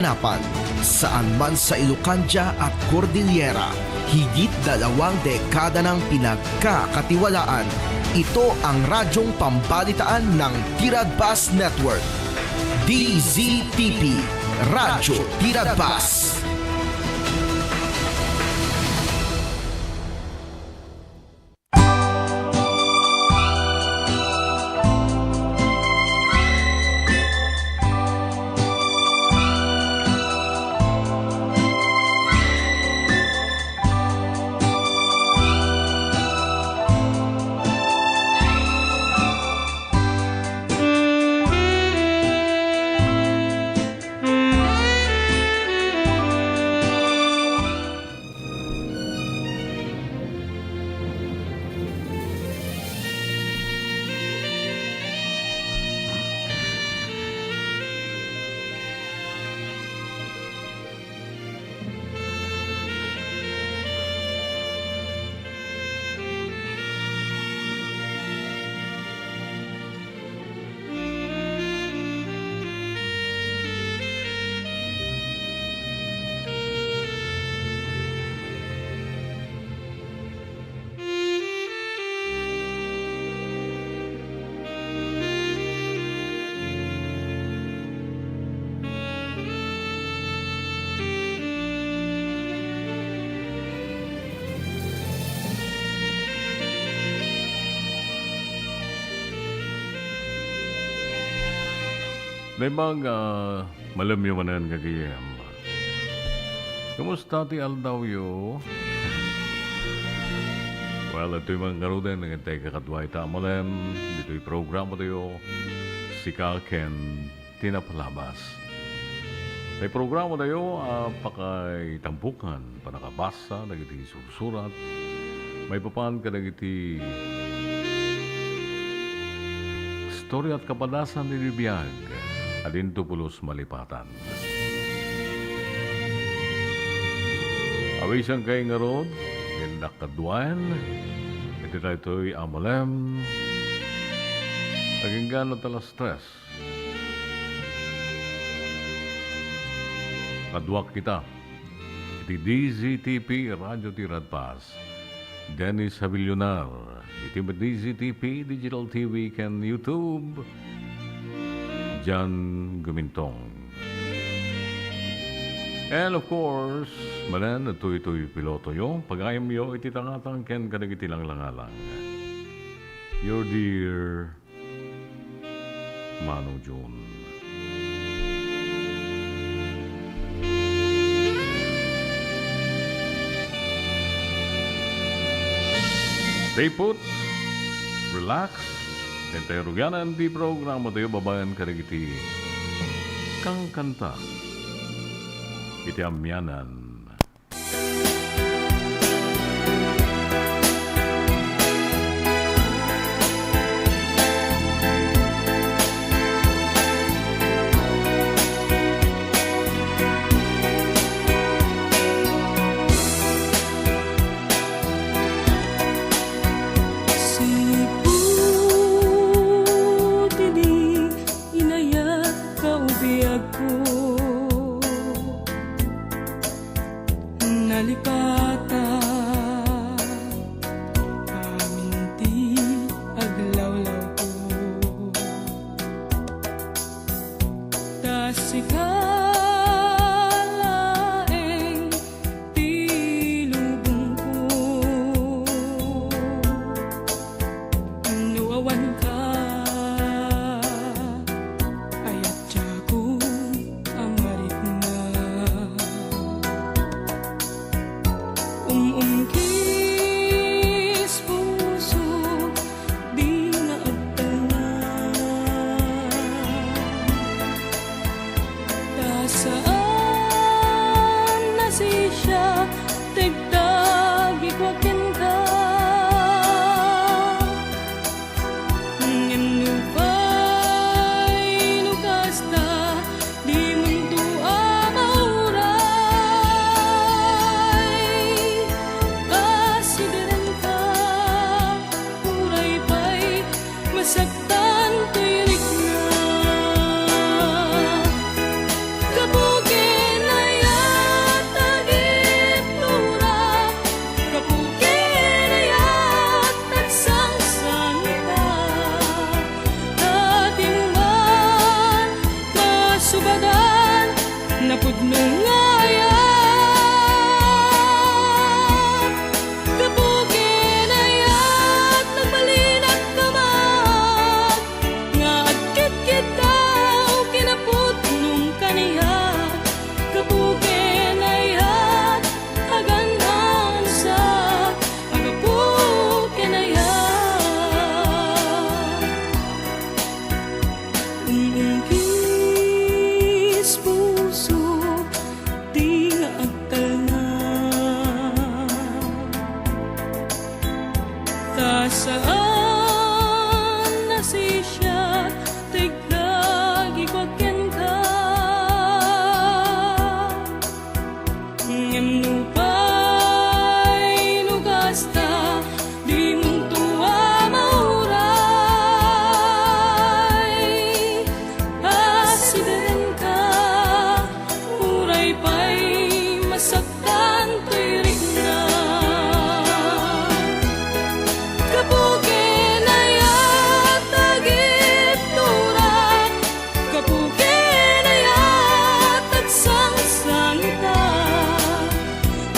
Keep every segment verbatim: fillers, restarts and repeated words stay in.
Napan, saan man sa Ilocandia at Cordillera, higit dalawang dekada nang pinagkakatiwalaan. Ito ang radyong pambalitaan ng Tiradpas Network. D Z T P, Radyo Tiradpas. Naimbag, ah, malemyo manen, gagayem. Kumusta ti aldawyo? Well, adtoy man ngaruden, nga intay kakadua ita a malem, ditoy programa tayo, Sika ken ti Napalabas. Tay programa tayo, ah, pakaitampukan, panakabasa, dagiti sursurat, maipapan kadagiti istorya at kapadasan iti biag a dinto pulos malipatan. Awisankay ngarud, indak kaduaen, iti daytoy a malem, agingga no alas tres. Kaduak kita iti D Z T P Radio Tiradpas. Dennis Havillonar iti D Z T P Digital T V ken YouTube. Jan Gumintong. And of course, manen, toy-toy pilotoyo, pagayamyo iti tangatang ken kadagiti langlangalang. Your dear Manong Jun. Stay put, relax, intay rugianan ti programa tayo babaen kadagiti kankanta iti amianan. Sipud idi inayat ka, ubiagko, nalikata amin ti aglawlawko. Ta sika laeng ti lubongko. No awanka, ayat diakon a marikna. Napudno nga ayat, gapu ken ayat, nagbalinak kama, nga agkitkitaw, kinapudnom kaniak, gapu ken ayat, aganansa, agapu ken ayat. Ung-ungkis puso ti nga agtalna, ta saan a sisiak ti iggagikuak kenka. Ngem nupay no kasta, dimonto a mauray a siderenka, uray pay masaktan toy rikna. Gapu ken ayat agitturak, gapu ken ayat agsangsangitak,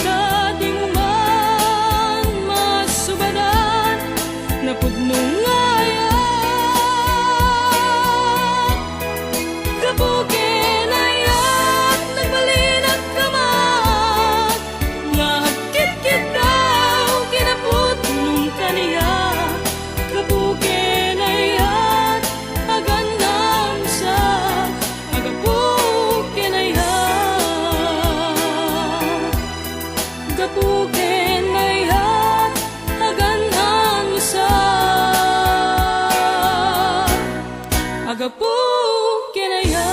ta dimo man masubadan, napudno nga ayat, gapu ken ayat, nagbalinak kama, nga agkitkitaw, kinapudnom kaniak, gapu ken ayat, aganansa, agapu ken ayat, gapu ken ayat, aganansa, agapu ken ayat.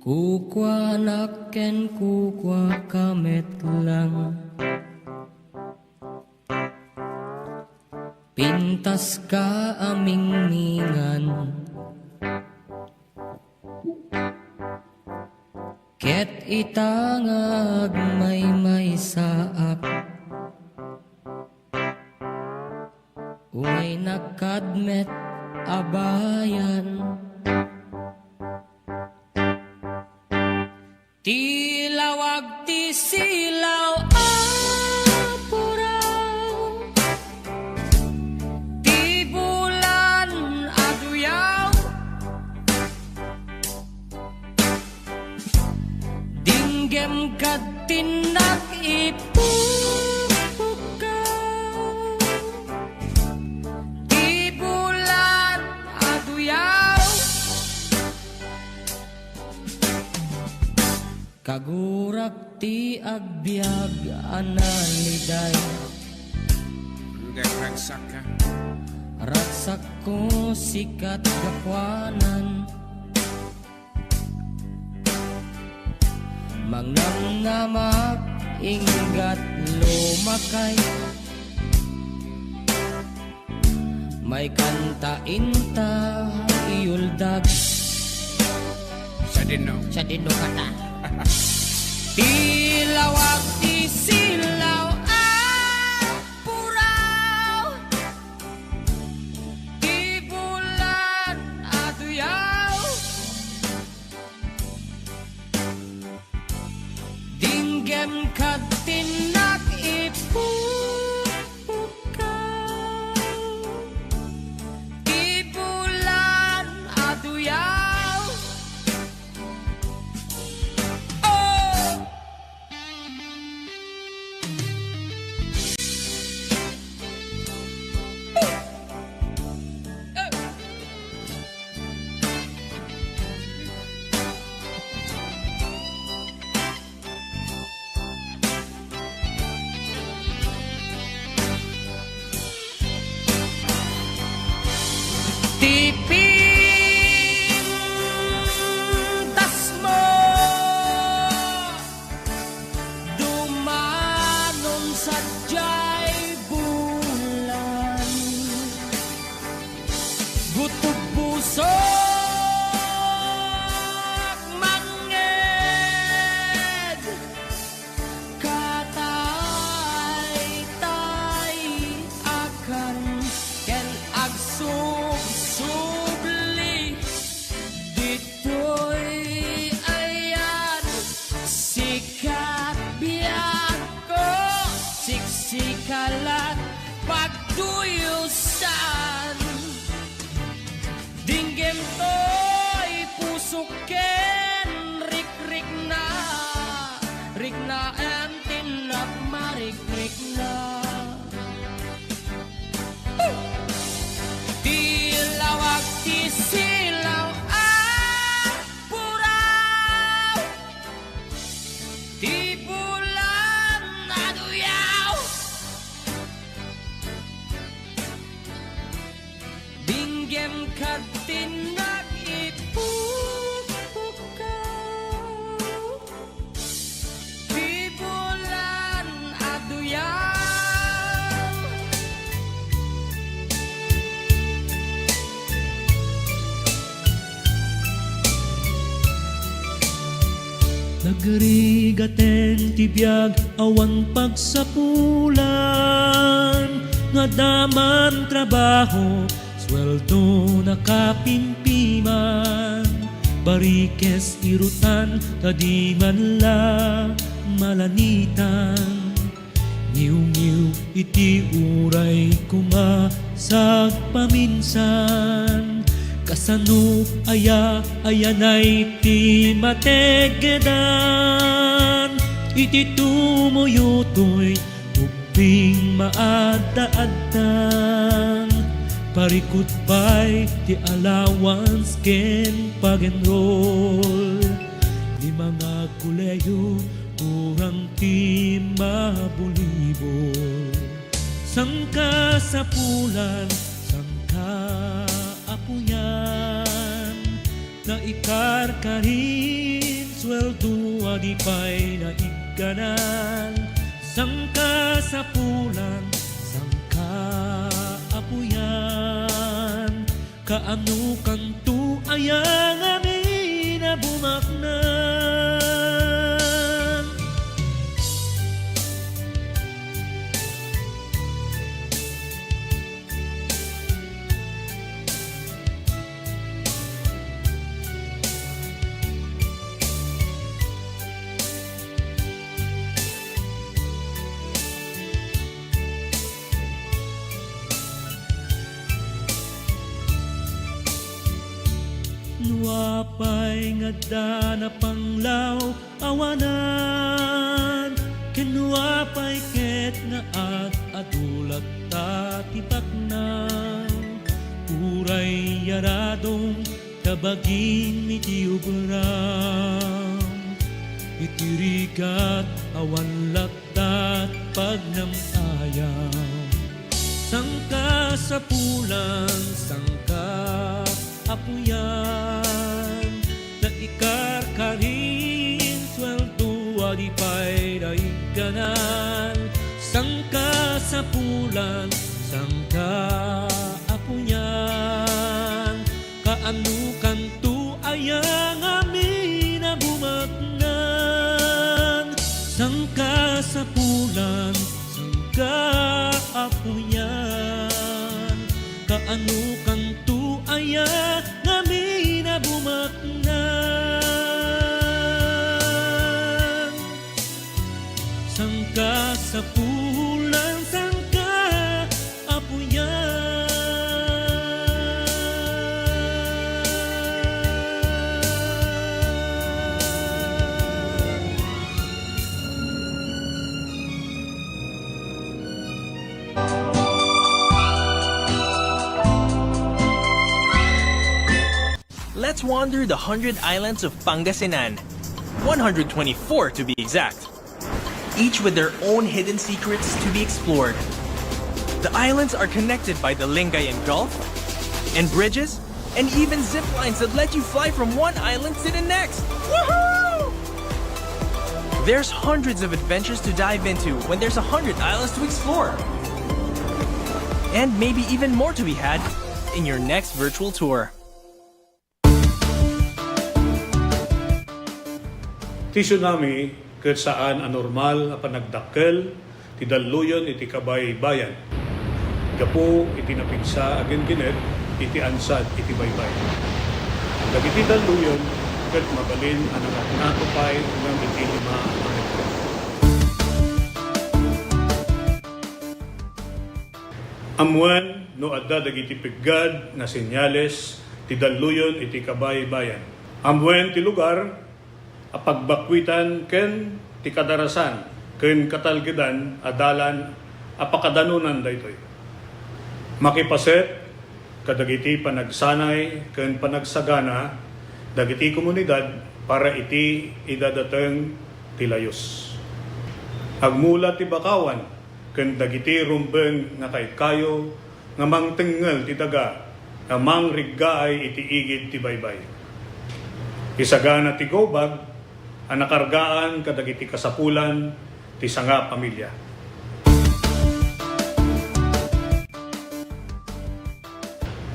Kukuanak ken kukuaka met lang. Pintaska a mingmingan, ket ita nga agmaymaysaak, umaynak kad met a bayan. Ti lawag ti silaw a puraw, ti bulan a duyaw, dinggem kad tinnak ipukpukkaw, ti bulan a duyaw. Kagurak ti agbiag a naliday. Ngem ragsakka. Ragsakko sikat gapuanan. Mangnamnamak inggat lumakay. Maikanta inta iyuldag. Sadino? Sadino kata? Ti lawag ti silaw a puraw, ti bulan a duyaw. Dinggem kad tinnak ipukpukkaw, ti bulan a duyaw. Oh! Ti pintasmo, dumanon sadiay bulan. Gutob pusok mangnged, katay tay Ken rikrikna, riknaen ti napmarikrikna. Ti lawag ti silaw a puraw, ti bulan a duyaw. Binggem ket ti nagipukpukaw, ti bulan a duyaw. Nagrigaten ti biag, awan pagsapulan, nga daman trabaho, sueldo nakapimpiman, barikes irutan, ta di man la malanitan. Ngiwngiw iti uray koma sagpaminsan, kasano aya, ayanay ti mategedan iti tumuyutoy, ubbing maadda-addang parikut pay ti allowance ken pag-enroll. Di mga kolehiyo, kurang ti mabolibol. Sangkasapulan, sangkaapuyan, naikarkarin, sueldo a di pay naigganan. Sangkasapulan, sangkaapuyan, kaano kanto aya ngamin a bumaknang? No apay nga adda napanglaw awanan, ken no apay ket nga ad-adu latta ti baknang, uray yaradong ta bagim iti obram. Iti rigat awan latta ti pagnam-ayam. Sangkasapulan, sangkaapuyan, naikarkarin, sueldo a di pay naigganan. Sangkasapulan, sangkaapuyan, kaano kanto aya ngamin a bumaknang? Sangkasapulan, sangkaapuyan, kaano kanto aya ngamin a bumaknang? Sangkasapulan, sangkaapuyan. Let's wander the hundred islands of Pangasinan. One hundred twenty-four to be exact. Each with their own hidden secrets to be explored. The islands are connected by the Lingayen Gulf and bridges and even zip lines that let you fly from one island to the next. Woohoo! There's hundreds of adventures to dive into when there's a hundred islands to explore. And maybe even more to be had in your next virtual tour. Ti tsunami ket saan a normal a panagdakkel ti dalluyon iti kabaybayan gapu iti napigsa a ginginet iti ansad iti baybay. Dagiti dalluyon ket mabalin a nangatngato pay ngem iti lima a metro. Ammoen no adda dagiti peggad nga senyales ti dalluyon iti kabaybayan. Ammoen ti lugar a pagbakkuitan ken ti kadarasan ken katalgedan a dalan a pakadanonan daytoy. Makipaset kadagiti panagsanay ken panagsagana dagiti komunidad para iti idadateng ti layus. Agmula ti bakawan ken dagiti rumbeng nga kaykayo nga mangtengngel ti daga nga mangriggaay iti igid ti baybay. Isagana ti go bag a nakargaan kadagiti kasapulan ti sanga pamilia.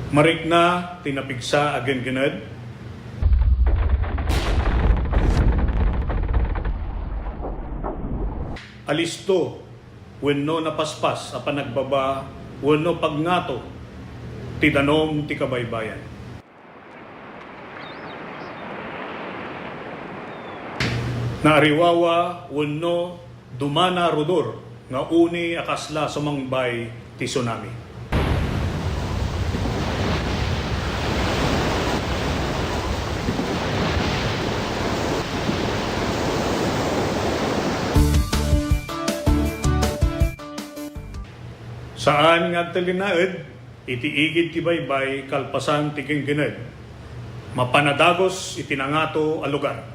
Marikna ti napigsa a genggened. Alisto wenno napaspas a panagbaba wenno pagngato ti danum ti kabaybayan. Naariwawa wenno dumana rudor nga uni a kasla sumangbay ti tsunami. Saan nga agtalinaed iti igid ti baybay kalpasan ti genggened. Mapan a dagus iti nangato a lugar.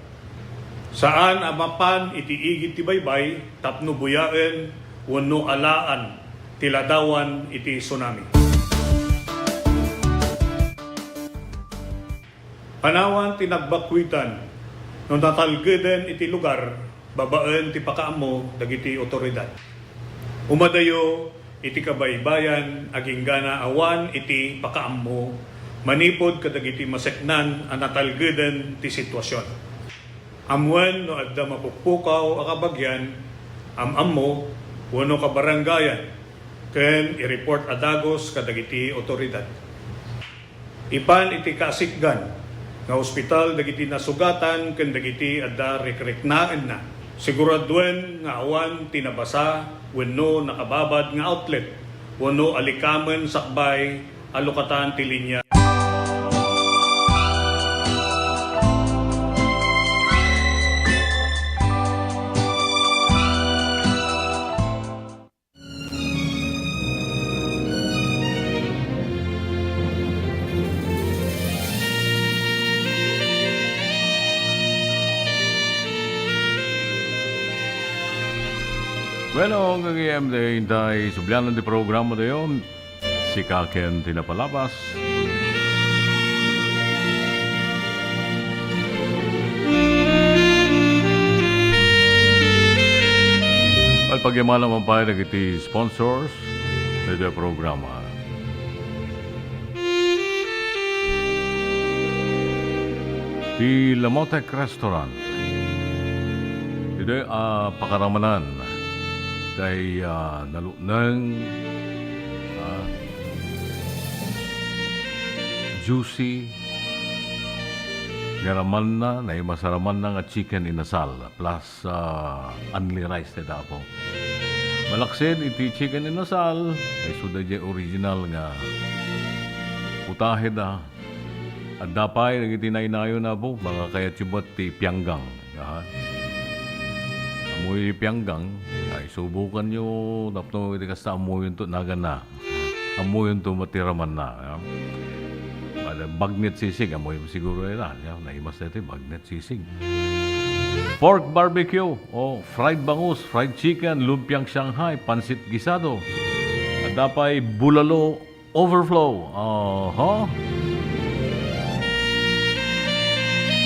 Saan a mapan iti igid ti baybay tapno buyaen wenno alaan ti ladawan iti tsunami. Panawan ti nagbakkuitan no natalgeden iti lugar babaen ti pakaammo dagiti otoridad. Umadayo iti kabaybayan agingga awan iti pakaammo manipud kadagiti maseknan a natalgeden ti situasion. Ammoen no adda mapukpukaw a kabagian, am-ammo, wenno kabarangayan, ken i-report a dagus kadagiti otoridad. Ipan iti kasikgan nga ospital dagiti nasugatan ken dagiti adda rikriknaenna. Siguraduen nga awan ti nabasa wenno nakababad nga outlet wenno alikamen sakbay a lukatan ti linia. Bueno, gagayem, intay sublianan ti programa dayon. Sika ken ti napalabas. Agpagyamanak man pay dagiti sponsors ditoy programa. Ti Lamote Restaurant. Ditoy a pakaramanan. Tay, ah, nalukneng, ah, juicy, nga ramanna, naimas a ramanna nga chicken inasal, plus, ah, unli rice ti dapo. Malaksid iti chicken inasal, ay suda di original nga putahe da. Adda pay dagiti nainayon, Apo, mga kayatyo met ti pianggang. Aha. Ammoyo ti pianggang, ay subukanyo tapno iti kasta ammoyonto nagana. Ammoyonto met ti ramanna, ya. Ada bagnet sisig, ammoyo siguro ita, ya. Naimas na iti bagnet sisig. Pork barbecue, o fried bangus, fried chicken, lumpiang Shanghai, pansit gisado. Adda pay bulalo, Overflow. Oho.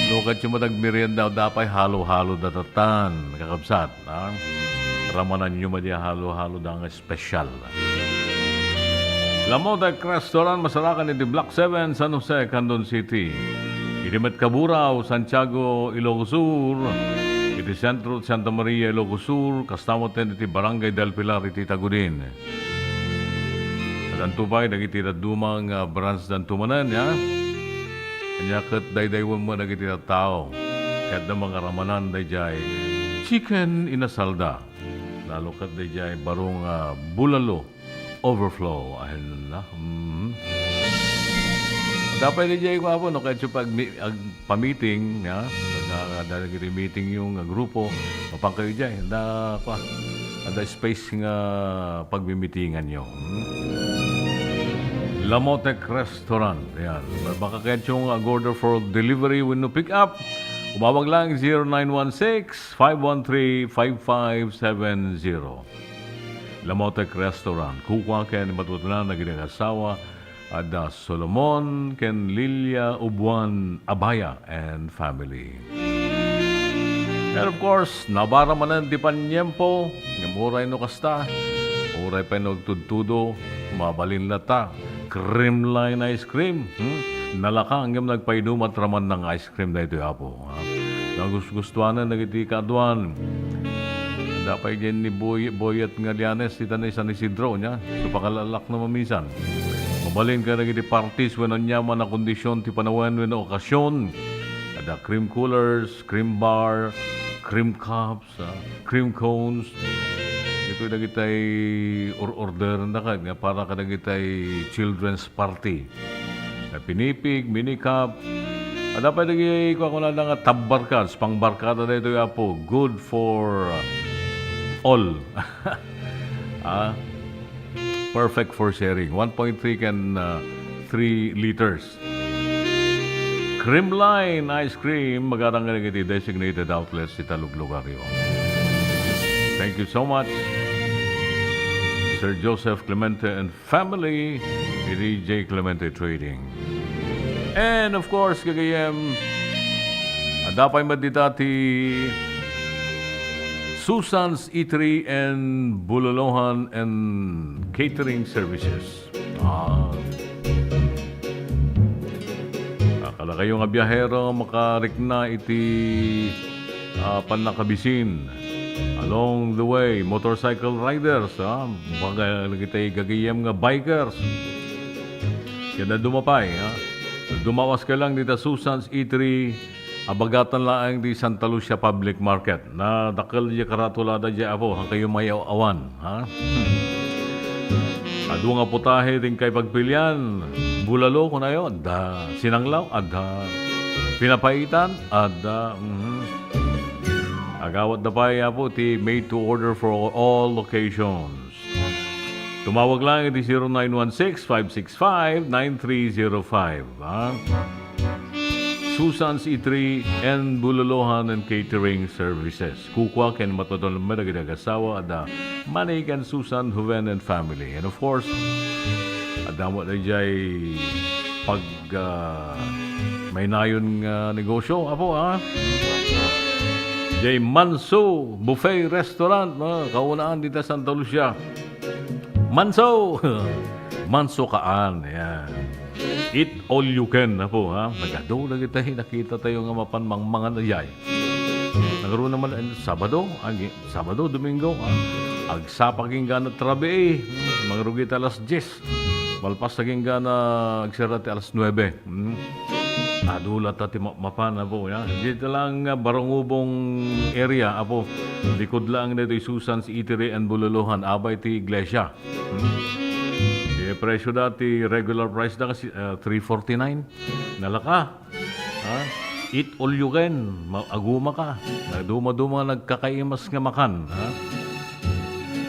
No, kayatyo met agmerienda, adda pay halo-halo datatan, kakabsat, ha? Ramananyo met diay halo-halo da nga espesyal. Lamote Restaurant, masarakan iti Block seven, San Jose, Candon City. Iti met Cabura, Santiago, Ilocos Sur, iti sentro ti Santa Maria, Ilocos Sur, kasta met iti Barangay del Pilar iti Tagudin. Addanto pay dagiti dadduma nga branch danto manen, ya. Ania ket daydayawen met dagiti tattao. Ket adda mangaramanan daydiay chicken inasal da. Lalo ket daydiay baro nga bulalo overflow. Ayan na. Mm. Dapat di jay ko, Apo, no, kayatyo pag mi-, ag-, pamiting, ya? Pag, ah, dagiti meeting yung, ah, grupo, mapan kayo jay. Da, kwa, ada space nga pagmimitingan nyo. Hmm? Lamotek Restaurant. Yan. Baka kayatyo nga order for delivery wenno pick up. Umawag lang zero nine one six, five one three, five five seven zero. Lamotek Restaurant. Kukua ken matutunan na ginagasawa, ada Solomon ken Lilia Ubuan Abaya and family. And of course, nabara manen ti paniempo, ngem uray no kasta, uray pay no agtudtudo, mabalin latta. Creamline ice cream, hmm? Nalaka, ngem nagpainumat raman ng ice cream daytoy, Apo, ha? Nagusgustuanan dagiti kaaduan. Adda pay diay ni Boy-, Boyet nga Lianes, dita ni San Isidro, nya? So, pakalalak na mamisan. Mabalin ka dagiti parties, wenno aniaman a kondisyon ti panawen wenno okasyon. Adda cream coolers, cream bar, cream cups, ah, cream cones. Itoy dagitay or-, order na ka, nga para kadagitay children's party. Na pinipig, mini cup. Adda pay dagiti kukuana nga tabbarkad, pangbarkada daytoy, Apo. Good for, uh, all. Ah, perfect for sharing. One point three can, uh, three liters. Creamline Ice Cream, magarang nga iti designated outlets ti taluglugaryo. Thank you so much, Sir Joseph Clemente and family, iti J Clemente Trading. And of course, gagayem, adda pay met dita ti Susan's Eatery and Bulolohan and Catering Services. Ah. Ah, kadakayo nga biyahero, makarikna iti, ah, pannakabisin. Along the way, motorcycle riders, ah, baga-, dagitay gagayem nga bikers. Ken no adda pay, ah, dumawas ka lang dita Susan's Eatery, abagatan laeng ti Santa Lucia Public Market. Nadakkel diay karatulada diay, Apo, haankayo mayaw-awan, ha? Adu nga putahe ti inkay pagpilian. Bulalo, kunayo, adda. Sinanglaw, adda. Pinapaitan, adda. Mhm. Agawatda pay, Apo, ti made to order for all occasions. Tumawag lang iti zero nine one six, five six five, nine three zero five, ha? Susan's Eatery and Bulolohan and Catering Services. Kukua ken matutunan met dagiti agassawa, adda Manny ken Susan, Juven and family. And of course, adda met daydiay pag, ah, mainayon nga negosyo, Apo, ah. Jay Manso Buffet Restaurant, no? Kaunaan dita Santa Lucia. Manso! Manso kaan, yan. Eat all you can, Apo, ha? Nagadu dagitay nakita tayo nga mapan mangmangan daydiay. Nagaro naman, eh, Sabado, agi-, Sabado, Domingo, ha? Agsapa king gana trabe, eh. Mangrugi ta alas dies. Malpas ta king gana agsera ti alas nuebe. Hmm. Adu latta ti ma-, mapan, Apo, ya. Dita lang nga Barangubong area, Apo. Likod lang dito Susan's Eatery and Bululuhan, abay ti iglesia. Hmm? Ti presyo da, ti regular price da kasi, ah, three forty-nine. Nalaka. Ha? Eat all you can. Ma-, aguma ka. Nagduma-duma, nagkakaimas nga makan. Ha?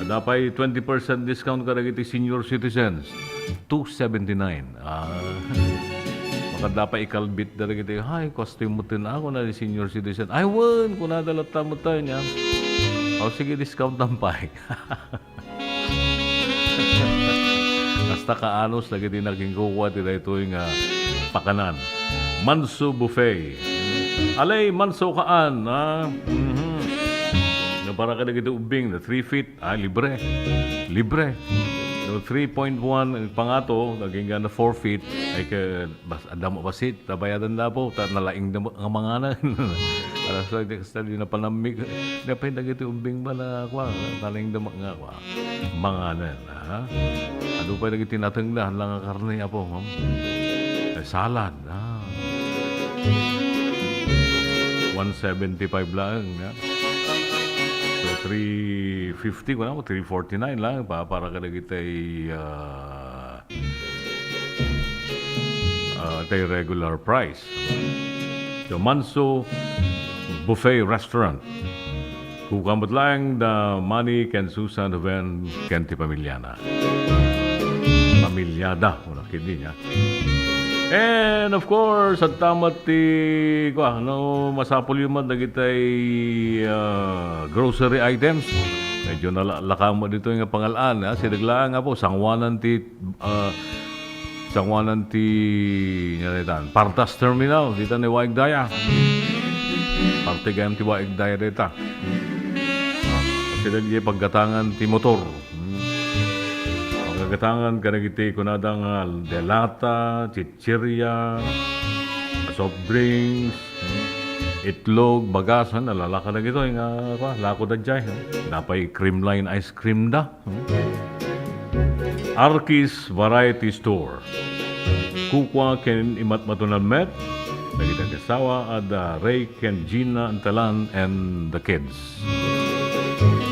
Adda pay twenty percent discount kadagiti senior citizens. Two seventy-nine. Ah. Makadda pay ikalbit da dagiti, "Ay, kastoy metten ako na di senior citizen." "Ay, wen, kunada latta metten, ya." "O, sige, discount lang pay." Kasta kaanus dagiti nakinkukua ti daytoy nga pakanan. Manso Buffet. Alay, Manso kaan, ha? Mhm. No, para kadagiti ubbing, the three feet, ah, libre. Libre. No, three point one ang pangato, naging nga na four feet, ay ka, bas-, adda mo basit, tabayadan na po, ta-, nalaing na mo, nga manganan. Para sa, di, sa, di na panamig, di pa yung dagiti umbing ba na, kwa, nalaing na mo nga, kwa, manganan, ha? Ano pa dagiti nateng na, lang nga karne, Apo, ha? Eh, salad, ha? One seventy-five lang, ha? So, three fifty, kuna mo, three forty-nine lang, pa, para kadagiti, ah, ah, tay regular price. So, Manso Buffet Restaurant. Kukua met laeng da Manny ken Susan Ruben ken ti pamiliana. Pamiliada, wala kini niya. And of course, adda met ti, kua, no, masapulyo met dagitay, ah, grocery items. Medyo nala-, laka met ditoy nga pangal-an, ah. Sideg laeng, apo, sanguanan ti, ah, sanguanan ti, nga ditan, Partas Terminal, dita ni Waig Daya. Parte gayam ti Waig Daya dita. Sideg diay paggatangan ti motor. Hmm. Paggatangan kadagiti kunada nga delata, chichirya, soft drinks, itlog, bagasan, nalalaka dagitoy nga, kua, lako da diay, ha? Napay cream line ice cream da. Hmm. Arki's Variety Store. Kukua ken imatmatunan met dagiti agassawa a da Ray ken Gina Antalan and the kids.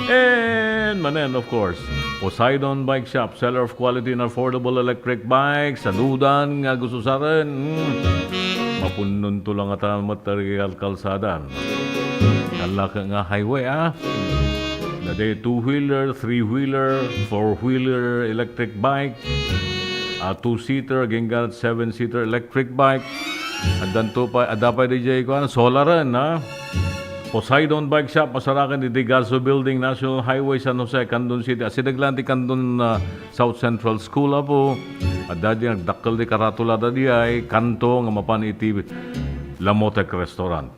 And manen, of course, Poseidon Bike Shop, seller of quality and affordable electric bikes. Saludan nga agususaren. Hmm. Mapunnonto la ngata met dagiti kalkalsadan. Nalaka nga highway, ah. Dagiti two-wheeler, three-wheeler, four-wheeler electric bike, a two-seater, agingga seven-seater electric bike. Addanto pay, adda pay diay, kua, solaren, ha? Poseidon Bike Shop, masarakan iti Gaso Building, National Highway, San Jose, Candon City. Asideg laeng ti Candon, ah, South Central School, apo. Adda diay nagdakkel ti karatulada diay, kanto nga mapan iti Lamotec Restaurant.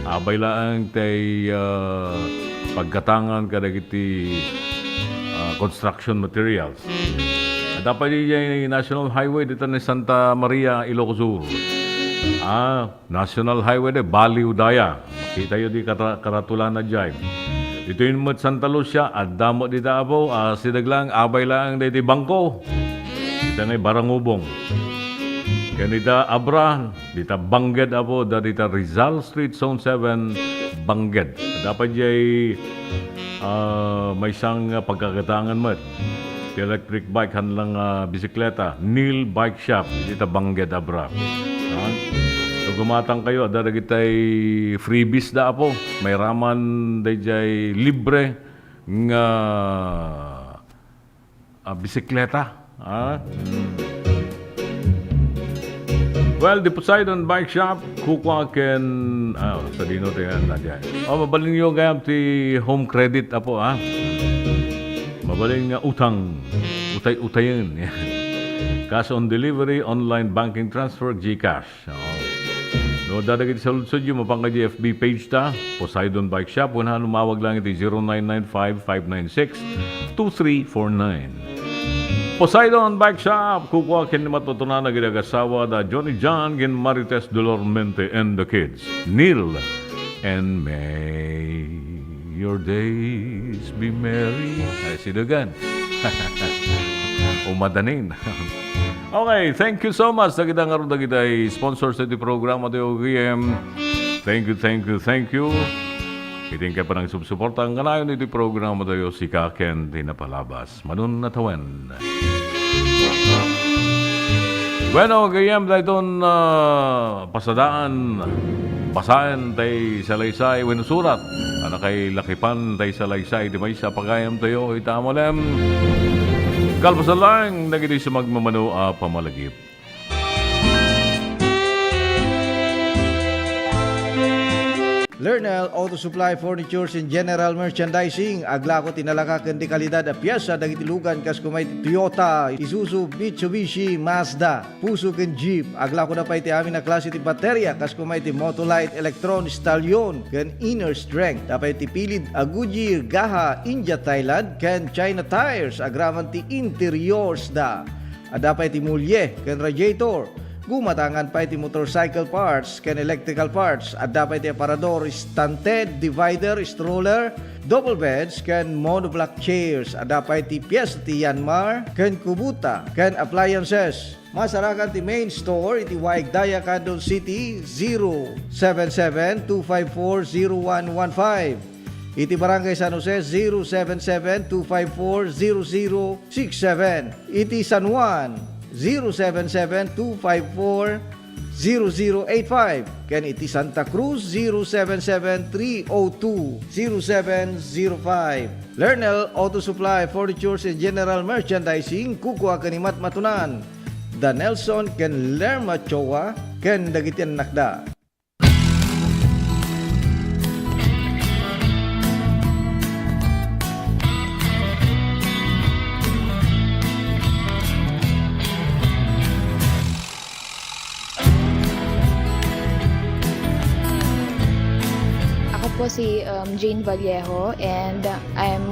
Abay laeng tay, ah, paggatangan kadagiti, ah, construction materials. Adda pay diay National Highway dita ni Santa Maria, Ilocos Sur. Ah, National Highway de, baliw daya. Makitayo di kara-, karatulana diay. Ditoy met Santa Lucia, adda met dita, apo, ah, sideg laeng, abay laeng daytoy bangko. Dita ni Barangubong. Ken ita Abra, dita Bangged, apo, da dita Rizal Street, Zone seven, Bangged. Adda pay diay, ah, maysa nga pagkagatangan met. Ti electric bike, haan lang, ah, bisikleta. Neil Bike Shop, dita Bangged, Abra. Ha? So, gumatang kayo, adda dagitay freebies da, apo. Mairaman daydiay libre nga ah, bisikleta. Ah? Well, the Poseidon Bike Shop, kukua ken, ah, sadino ti yan, Nadia? Oh, mabalin yo gayam ti home credit, apo, ah. Mabalin nga utang, utay-utayen. Cash on delivery, online banking transfer, GCash. Oo. No, adda dagiti saludsodyo, mapan ka di F B page ta, Poseidon Bike Shop, wenno umawag lang iti zero nine nine five, five nine six, two three four nine. Poseidon Bike Shop, kukua ken ni matutunan nga agassawa da Johnny John ken Marites Dolormente and the kids. Neil and May. Your days be merry. Ay, sidugan. Umadanin. Okay, thank you so much. Dagita nga ru, dagita sponsors iti programa tayo, G M. Thank you, thank you, thank you. Iti inkay panagsubsuporta, ang kanayon iti programa tayo, sika ken ti napalabas. Manun natawen. Bueno, gayam dayton, ah, pasadaan, basaen tay salaysay wenno surat. Anakay lakipan tay salaysay ti maysa a pagayam tayo ita a malem. Kalpasan lang, dagiti sumagmamano a pamalagip. Lernel Auto Supply Furnitures and General Merchandising, aglako ti nalaka ken ti kalidad a piesa dagiti lugan kas kuma iti Toyota, Isuzu, Mitsubishi, Mazda, Fuso ken Jeep. Aglako da pay ti amin a klase ti bateria kas kuma iti Motolite, Electron, Stallion, ken Inner Strength. Adda pay ti pilid a Goodyear, Gaha, India, Thailand, ken China tires agraman ti interiors da. Adda pay ti mulye ken radiator. Gumatangan pay ti motorcycle parts ken electrical parts. Adda pay ti aparador, stanted, divider, stroller, double beds, ken monoblock chairs. Adda pay ti pies ti Yanmar ken Kubota ken appliances. Masarakan ti main store iti Waig Daya, Candon City, zero seven seven two five four zero one one five. Iti Barangay San Jose, zero seven seven two five four zero zero six seven. Iti San Juan, zero seven seven two five four zero zero eight five, ken iti Santa Cruz, zero seven seven three oh two zero seven zero five. Lernel Auto Supply, Furnitures and General Merchandising, kukua ken ni Matmatunan, da Nelson ken Lerma Choa, ken dagiti annakda. Ako po si, um, Jane Vallejo, and I'm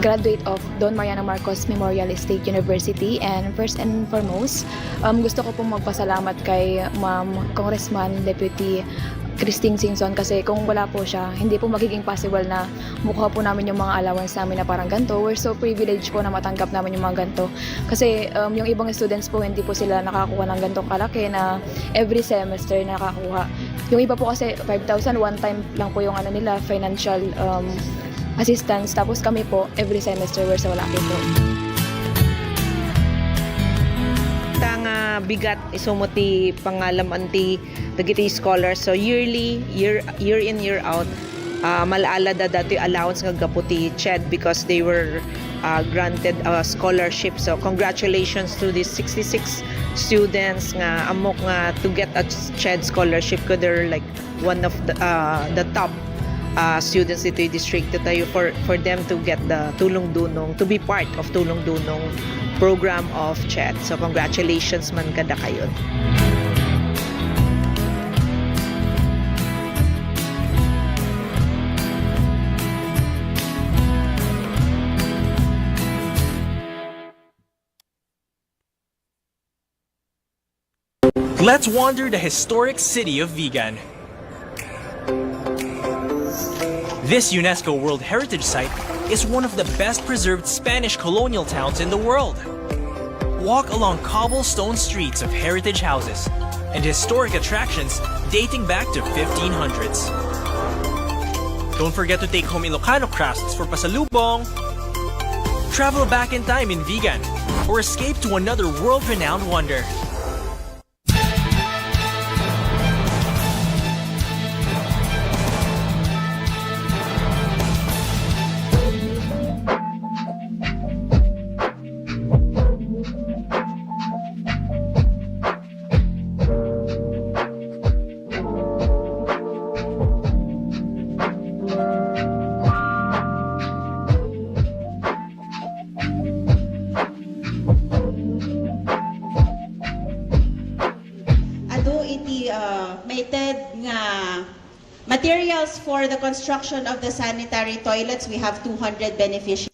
graduate of Don Mariano Marcos Memorial State University. And first and foremost, um, gusto ko pong magpasalamat kay Ma'am Congressman Deputy Christine Singson, kasi kung wala po siya, hindi po magiging possible na makuha po namin yung mga allowance namin na parang ganito. We're so privileged po na matanggap namin yung mga ganito. Kasi, um, yung ibang students po, hindi po sila nakakuha ng ganitong kalaki na every semester nakakuha. Yung iba po kasi, five thousand, one time lang po yung ano nila, financial, um, assistance. Tapos kami po, every semester, we're so lucky po. Ta nga bigat, isu met ti pangalam-an ti dagiti scholars. So, yearly, year, year in, year out, ah, mal-ala da datoy allowance nga gapu ti CHED because they were, ah, granted a scholarship. So, congratulations to these sixty-six students nga ammok nga to get a CHED scholarship, 'cause they're, like, one of the, ah, the top, ah, students ditoy distrito tayo for, for them to get the Tulong Dunong, to be part of Tulong Dunong program of CHED. So, congratulations man kadakayo. Let's wander the historic city of Vigan. This UNESCO World Heritage Site is one of the best preserved Spanish colonial towns in the world. Walk along cobblestone streets of heritage houses and historic attractions dating back to fifteen hundreds. Don't forget to take home Ilocano crafts for pasalubong. Travel back in time in Vigan or escape to another world-renowned wonder. Adu iti, uh, maited nga materials for the construction of the sanitary toilets, we have two hundred beneficiaries.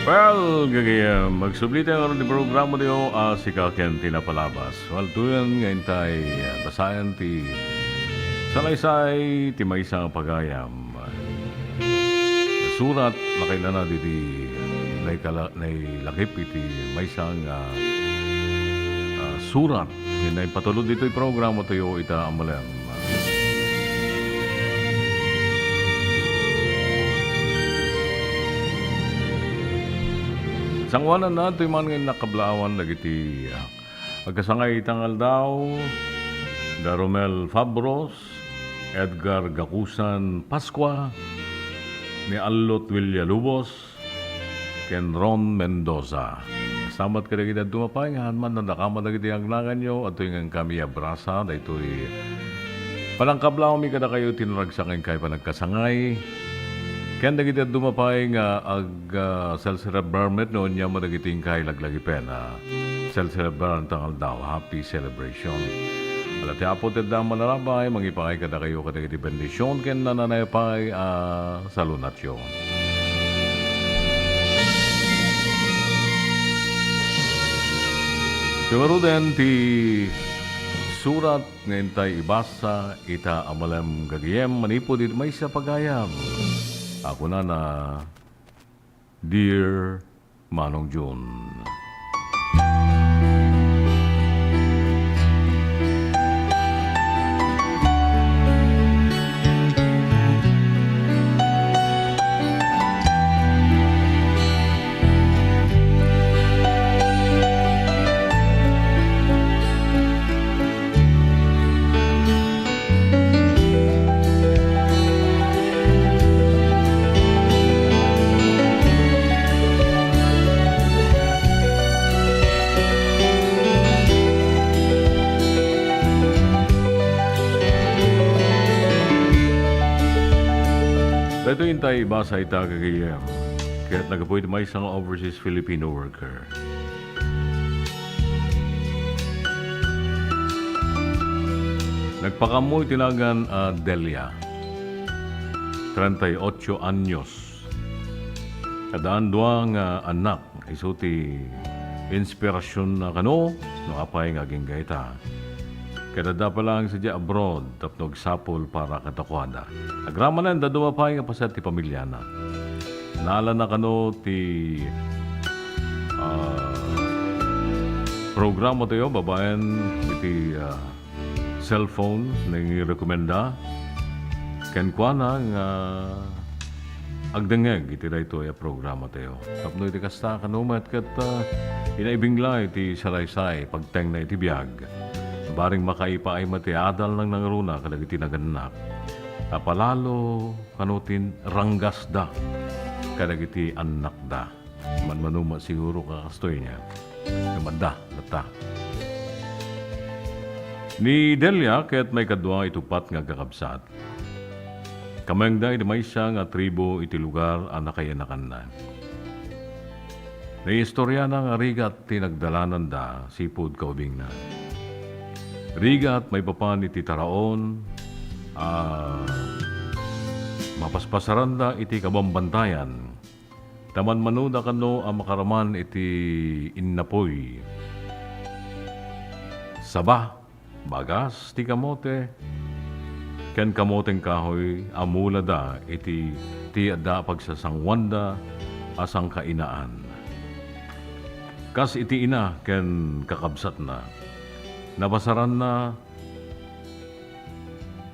Well, gagayyem, magsubli tayo ngarud ti programa tayo a sika ken ti napalabas. Well, tuyan nga intay basaen ti salaysay ti maysa nga pagayam. Surat, nakailana diti naikala-, nailakip iti maysa nga, ah, surat. Ken naipatulod ditoy programa tayo ita a malem. Sangoananna toy man nga innak kablaawan dagiti, ah, agkasangay ita nga aldaw, da Romel Fabros, Edgar Gakusan Pascua, ni Allot Villalubos, ken Ron Mendoza. Salamat kadagiti dadduma pay nga haan man nadakama dagiti agnaganyo, adtoy nga inkami abrasa, daytoy panangkablaawmi kadakayo ti naragsak nga inkay panagkasangay. Ken dagiti dadduma pay nga ag, ah, self-celebrar met no ania man dagiti inkay laglagipen, ah, self-celebrar ta nga aldaw. Happy celebration. Ala ti Apo ti adda a manarabay, mangipangay kadakayo kadagiti bendision ken nananaya pay a salunatyo. Ti ngaruden ti surat nga intay ibasa ita a malem gagayem manipud iti maysa pagayam a kunana, Dear Manong Jun. Daytoy intay ibasa ita, gagayem, ket naggapu iti maysa nga overseas Filipino worker. Nagpakaammo iti nagan a Delia, treinta y ocho anyos. Addaan dua nga annak, isu ti inspirasionna kano no apay nga agingga ita. Ket adda pay laeng sadiay abroad tapno agsapul para kadakuada. Agramanen, dadduma pay nga paset ti pamiliana. Naalana kano ti, ah, programa tayo babaen iti, ah, cellphone nga irekomenda kenkuana nga agdengngeg iti daytoy a programa tayo. Tapno iti kasta, kano met ket, ah, inaibingla iti salaysay, pagtengna iti biag. Bareng makaipaay met ti adal nangnangruna kadagiti nagannak. Ta palalo kano ti ranggasda kadagiti annakda. Manmano met siguro nga kastoy niya. Ngem adda, latta. Ni Delia ket maikadua iti uppat nga agkakabsat. Kamengda iti maysa nga tribu iti lugar a nakaiyanakanna. Naiistoriana nga rigat ti nagdalananda sipud kaubingna. Rigat maipapan iti taraon a mapaspasaranda iti kabambantayan. Ta manmanoda kano a makaraman iti innapuy, saba, bagas ti kamote, ken kamoten kahoy a mulada iti ti adda a pagsasanguanda a sangkainaan. Kas iti ina ken kakabsatna, napasaranna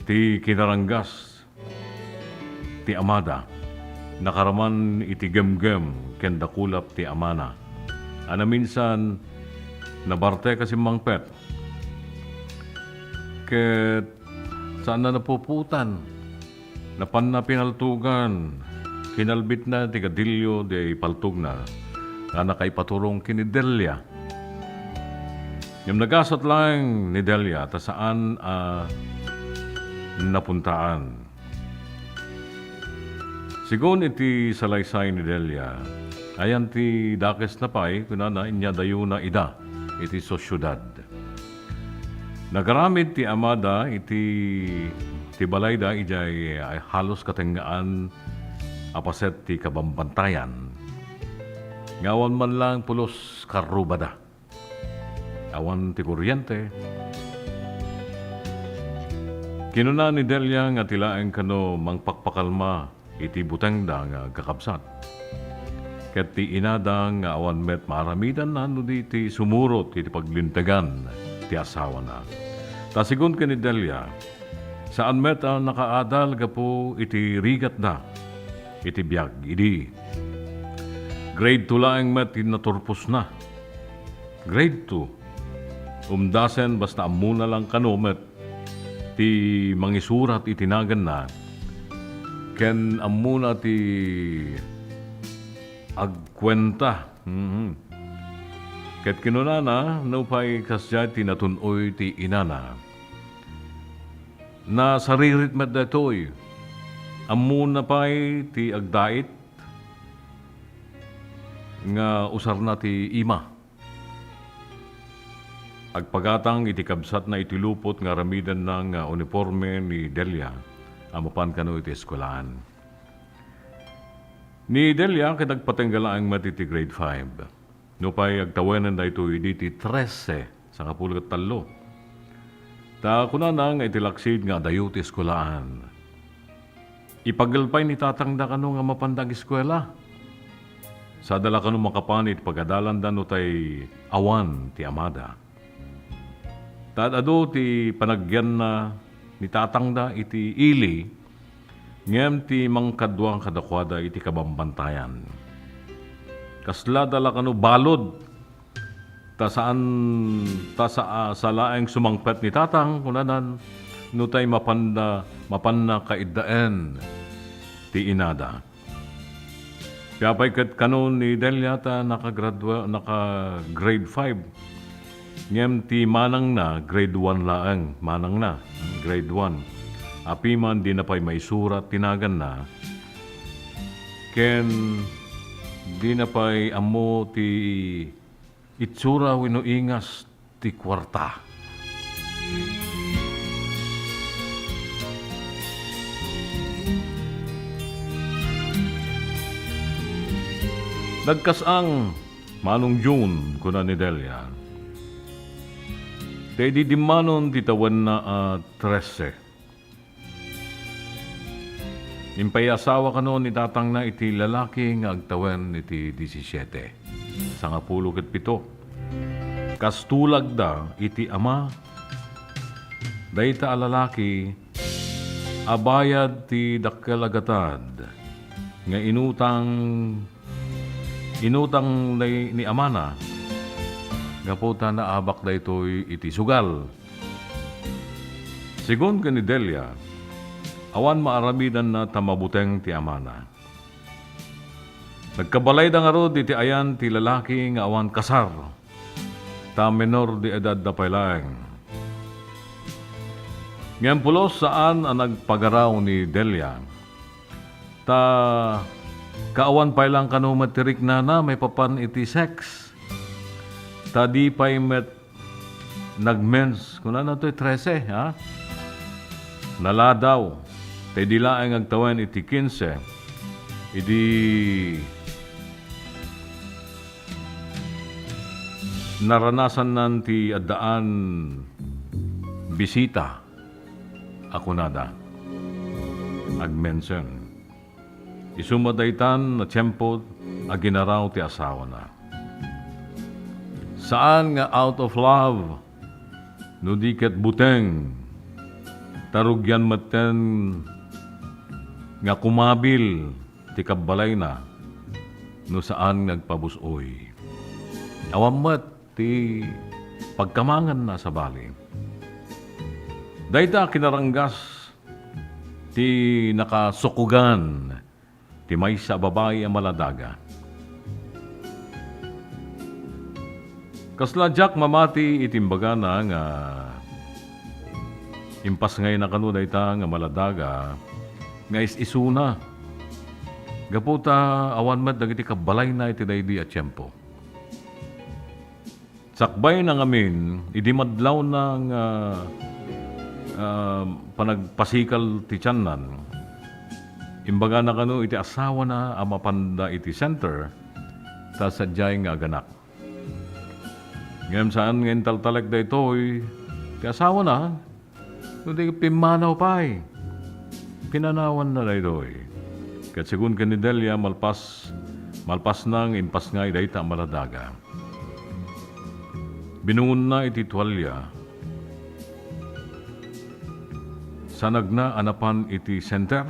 ti kinaranggas ti amada. Nakaraman iti gemgem ken dakulap ti amana. A naminsan, nabarte ka simmangpet. Ket saanna napuputan. Napanna pinaltugan. Kinalbitna ti gadillo di paltogna nga nakaipaturong ken ni Delia. Ngem nagasat laeng ni Delia ta saan a napuntaan. Segun iti salaysay ni Delia, ayan ti dakesna pay, kunana, inya dayona ida iti sosiedad. Nagaramid ti amada iti, ti balayda idiay halos katengngaan a paset ti kabambantayan. Nga awan man laeng pulos karrubada. Awan ti kuryente. Kinuna ni Delia nga ti laeng kano mangpakpakalma iti butengda nga agkakabsat. Ket ti inada nga awan met maaramidanna no di ti sumurot iti paglintegan ti asawana. Ta segun ken ni Delia, saan met a nakaadal gapu iti rigatda iti biag idi Grade two laeng met ti naturposna. Grade two. Umdasen basta ammona lang kano met ti mangisurat iti naganna, ken ammona ti agkuenta. Mhm. Ket kinunana, nupay kasdiay ti natun-oy ti inana. Nasaririt met daytoy. Ammona pay ti agdait nga usarna ti ima. Agpagatang iti kabsatna iti lupot nga aramidenna nga uniporme ni Delia a mapan kano iti eskuelaan. Ni Delia ket agpatengga laeng met iti grade five. Nupay agtawenen daytoy idi ti trese, sangapulo ket tallo. Ta kunana nga iti laksid nga adayo ti eskuelaan. Ipagel pay ni tatangda kano nga mapanda ageskuela. Sada la kano makapan iti pagadalanda no tay awan ti amada. Ta ad-adu ti panagyanna ni tatangda iti ili, ngem ti mangkadua kadakuada iti kabambantayan. Kaslada la kano balud, ta saan, ta sa-, sa laeng sumangpet ni tatang, kunanan, no tay mapanda, mapanna kaiddaen ti inada. Apay ket kano ni Delia ta nakagradua-, naka-grade five. Ngem ti manangna, grade one laeng, manangna, grade one. Apiman, dina pay maisurat ti naganna. Ken dina pay ammo ti itsura wenno ingas ti kuarta. Nagkas-ang, Manong June, kuna ni Delia. Ta idi dimmanon ti tawenna a trese. Impaiyasawa kano ni tatangna iti lalaki nga agtawen iti disisiete, sangapulo ket pito. Kas tulagda iti ama, dayta a lalaki a bayad ti dakkel a gatad nga inutang, inutang ni, ni amana, gapu ta naabak daytoy iti sugal. Segun ken ni Delia, awan maaramidanna ta mabuteng ti amana. Nagkabalayda ngarud iti ayan ti lalaki nga awan kasar, ta menor de edadda pay laeng. Ngem pulos saan a nagpagaraw ni Delia, ta kaawan pay lang kano met ti riknana maipapan iti sex. Ta di pay met nagmens, kunana toy trese, ha? Naladaw. Ta idi laeng agtawen iti kinse, idi naranasannan ti addaan bisita a kunada, agmensen. Isu met daytan a tiempo a ginaraw ti asawana. Saan nga out of love, no di ket buteng, ta rugian metten nga kumabil ti kabbalayna no saan nga agpabus-oy. Awan met ti pagkamanganna sabali. Dayta a kinaranggas ti nakasukogan ti maysa a babai a maladaga. Kasla diak mamati iti imbagana nga impasngayna kano dayta nga maladaga nga is-isuna. Gapu ta awan met dagiti kabbalayna iti daydi a tiempo. Sakbay na ngamin, idi madlawna nga, ah, panagpasikal ti tiannan, imbagana kano iti asawana a mapanda iti center, ta sadiay nga aganak. Ngem saan nga intaltalek daytoy ti asawana, no di pimmanaw pay. Pinanawanna daytoy. Ket segun ken ni Delia, malpas, malpasna nga impasngay dayta a maladaga. Binungonna iti tualia. Sanagna a napan iti center.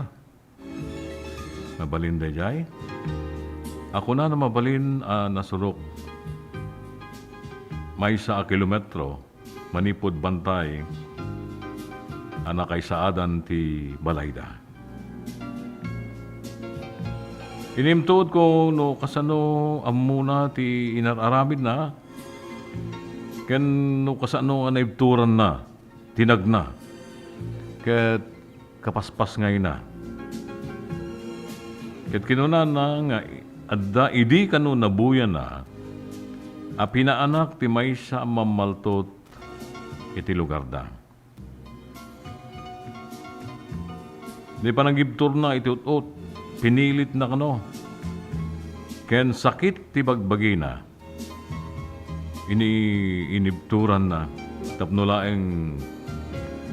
Mabalin daydiay? a kunana mabalin a nasurok maysa a kilometro manipud bantay a nakaisaadan ti balayda. Inimtuodko no kasano ammona ti inar-aramidna ken no kasano a naibturanna ti nagna ket kapaspasngayna. Ket kinunana nga adda idi kano nabuyana a pinaanak ti maysa a mammaltot iti lugarda. Ni panagibturna iti ut-ot, pinilitna kano, ken sakit ti bagbagina. Ini-, inibturanna tapno laeng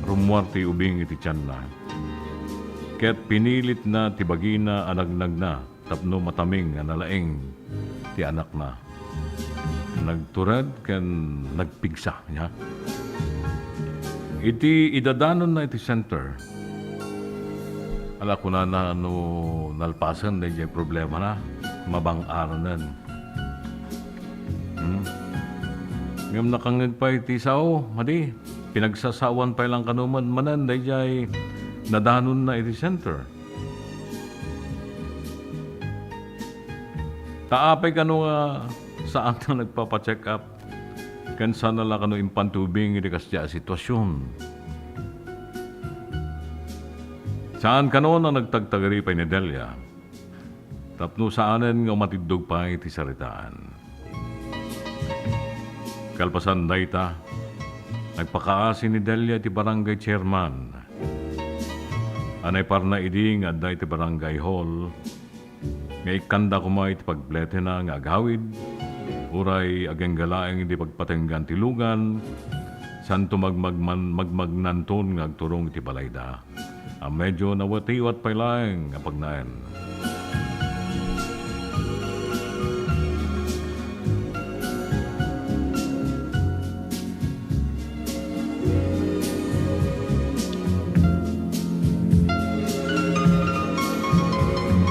rummuar ti ubing iti tianna. Ket pinilitna ti bagina a nagnagna tapno mataming a nalaing ti anakna. Nagtured ken nagpigsa, nia. Iti idadanonna iti center, ala kunana no nalpasen daydiay problemana, mabang-aranen. Hmm. Ngem nakangngeg pay ti sao, madi, pinagsasaoan pay lang kano met manen daydiay nadanonna iti center. Ta apay kano nga saan nga nagpapa-check up ken saan la kano impan ti ubing iti kasdiay a sitwasion? Saan kano a nagtagtagari pay ni Delia tapno saanen nga umatiddog pay ti saritaan. Kalpasan dayta, nagpakaasi ni Delia iti barangay chairman a naiparna idi nga adda iti barangay hall nga ikkanda koma iti pagpletena nga agawid, uray agingga laeng iti pagpatenggan ti lugan, saanto magmagman-, magmagnanton nga agturong iti balayda a medio nawatiwat pay laeng a pagnaen.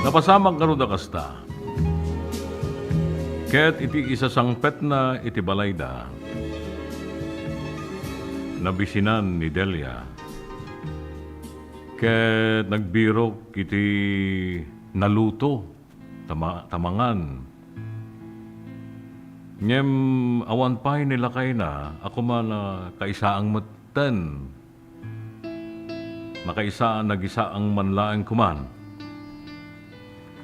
Napasamak ngarud a kasta. Ket iti isasangpetna iti balayda, nabisinan ni Delia, ket nagbirok iti naluto tama-, tamangan. Ngem awan pay ni lakayna a kuman a kaisaang metten. Makaisa a nagisaang man laeng kuman.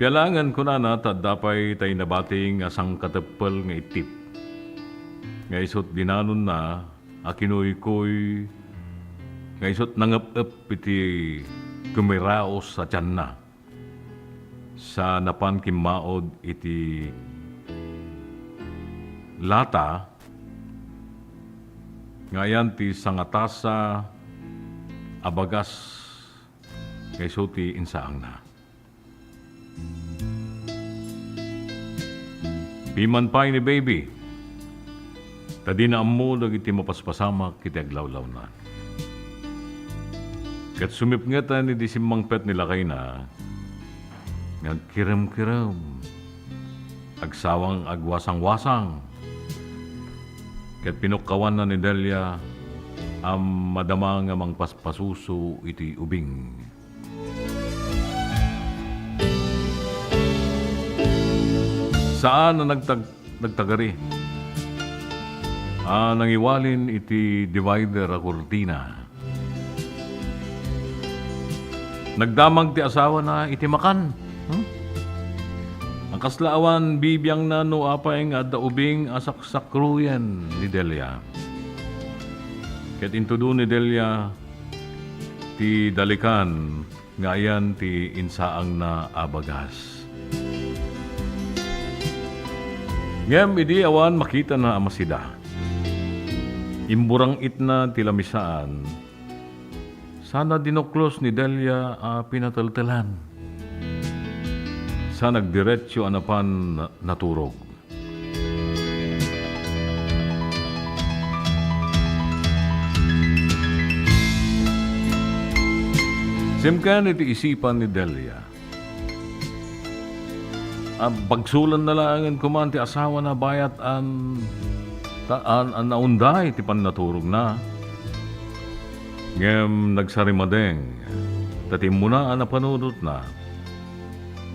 Pialangen kunana ta adda pay tay nabati nga sangkateppel nga itip. Nga isut' dinanonna a kinuykuy, nga isut' nangep-ep iti kumiraos a tianna. Sa napan kimmaod iti lata nga ayan ti sangatasa a bagas nga isu ti insaangna. Piman pay ni Baby, ta dina ammo dagiti mapaspasamak iti aglawlawna. Ket sumipngeten idi simmangpet ni lakayna nga agkiremkirem, agsawang agwasangwasang, ket pinukkawanna ni Delia a madama nga mangpaspasuso iti ubing. Saan a nagtag-, nagtagari a nangiwalin iti divider a kurtina. Nagdamag ti asawana iti makan. Hmm? Kasla awan bibiangna no apay nga adda ubing a saksakruyen ni Delia. Ket intudo ni Delia ti dalikan nga ayan ti insaangna a bagas. Ngem idi awan makitana a masida, imburang-itna ti lamisaan, sana dinuklos ni Delia a pinateltelan. Sa nagdiretso a napan na-, naturog. Simken iti isipan ni Delia, a, bagsulenna laengen koma ti asawana bayat an, ta, an, an naunday ti pannaturogna. Ngem nagsarimadeng, ta ti immuna a napanunotna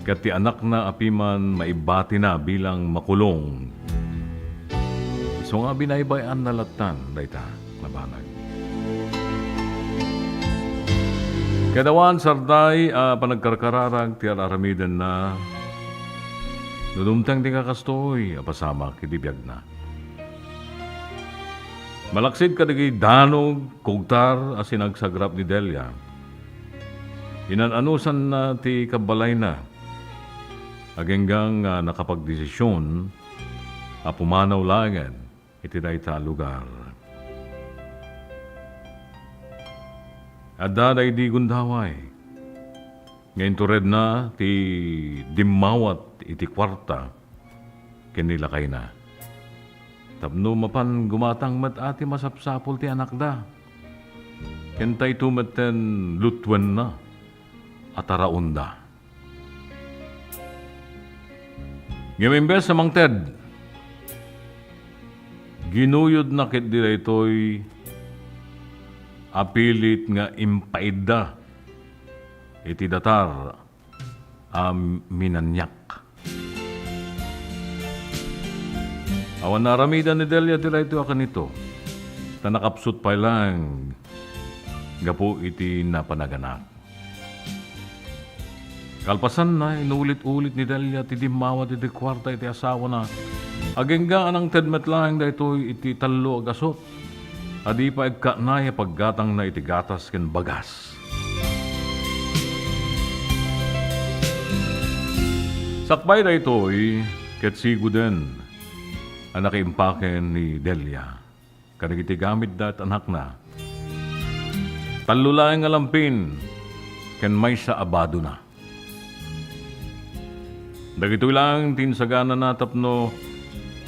ket ti anakna a piman maibbatina bilang makulong. Isu nga binaybay-anna lattan dayta a banag. Ket awan sarday a panagkarkararag ti ar-aramidenna no dumteng ti kakastoy a pasamak iti biagna. Malaksid kadagiti danog, kugtar a sinagsagrap ni Delia, inan-anusanna ti kabbalayna, agingga nga nakapagdesision a pumanaw laengen iti dayta a lugar. Adda daydi gundaway nga inturedna ti dimmawat iti kuarta ken ni lakayna, tapno mapan gumatang met a ti masapsapul ti anakda, ken daytoy metten lutuenna a taraonda. Ngem imbes a mangted, ginuyodna ketdi daytoy a pilit nga impaidda iti datar a minaniak. Awan naaramidan ni Delia ti daytoy a kanito, ta nakapsut pay laeng gapu iti napanaganak. Kalpasanna, inulit-ulit ni Delia ti dimmawat iti kuarta iti asawana. Agingga a nangted met laeng daytoy iti tallo a gasut a di pay agkatnay a paggatangna iti gatas ken bagas. Sakbay daytoy, ket siguden a nakaimpaken ni Delia kadagiti gamitda ket anakna. Tallo laeng nga lampin ken maysa a badona. Dagitoy laeng ti insaganana tapno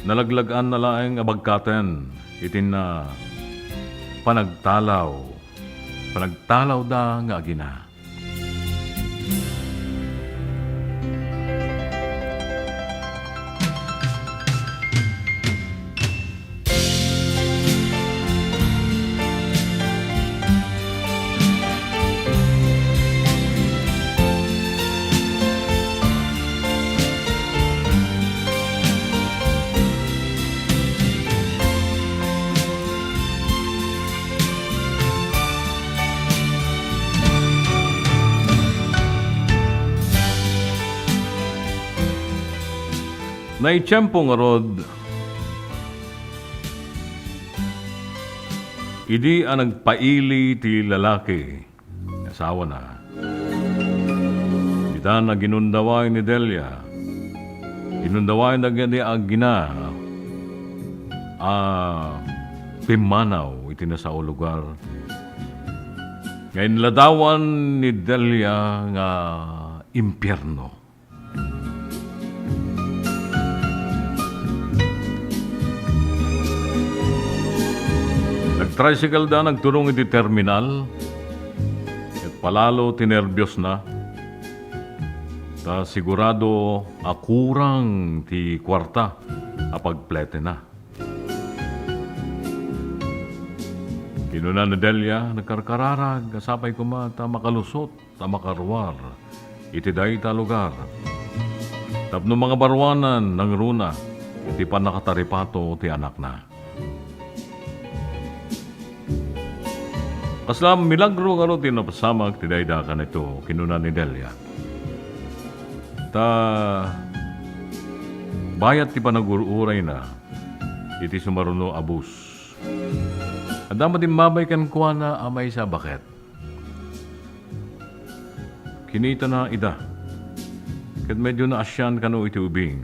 nalaglag-anna laeng a bagkaten iti na panagtalaw, panagtalawda nga agina. Naitiempo ngarud, idi a nagpaili ti lalaki, asawana. Ditan a ginundaway ni Delia. Ginundawayna dagiti agina a pimmanaw iti nasao a lugar nga inladawan ni Delia nga impierno. Nagtricycle-da nagturong iti terminal, ket palalo ti nerbiosna, ta sigurado a kurang ti kuarta a pagpletena. Kinuna ni Delia, nagkarkararag, a sapay koma ta makalusot ta makaruar iti dayta a lugar tapno mangabaruanan nangruna ti pannakataripato ti anakna. Kasla milagro ngarud ti napasamak ti dayta a kanito, kinuna ni Delia. Ta bayat ti panagur-urayna iti sumaruno a bus. Adda met immabay kenkuana a maysa a baket. Kinitana ida, ket medio naasian kano iti ubing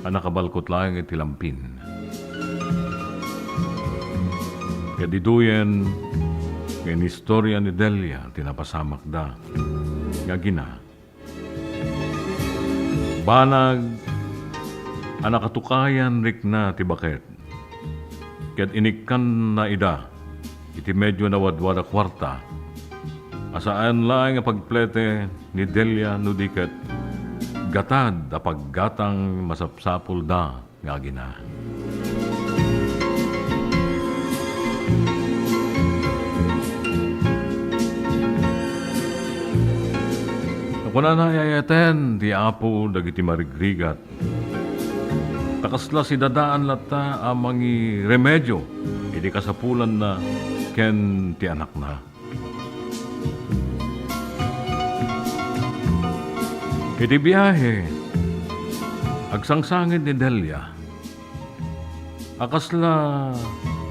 a nakabalkot laeng iti lampin. Ket ditoyen nga inistorya ni Delia ti napasamakda nga agina. Banag a nakatukayan rikna ti baket, ket inikkanna ida iti medio nawadwad a kuarta, a saan laeng a pagplete ni Delia no di ket gatad a paggatang masapsapulda nga agina. Kunana, ay-ayaten ti Apo dagiti marigrigat, ta kasla sidadaan latta a mangiremedio iti kasapulanna ken ti anakna. Iti biahe, agsangsangit ni Delia a kasla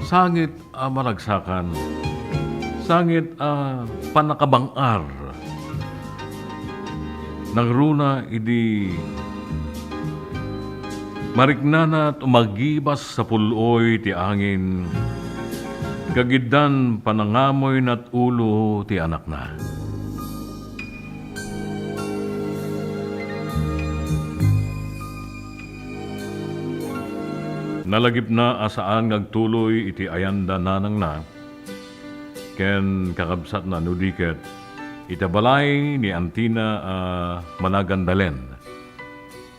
sangit a maragsakan, sangit a pannakabang-ar. Nangruna idi mariknana ti umagibas a pul-oy ti angin, kagiddan panangamoyna ti ulo ti anakna. Nalagipna a saan nga agtuloy iti ayanda nanangna ken kakabsatna no di ket ita balay ni antina a managandalen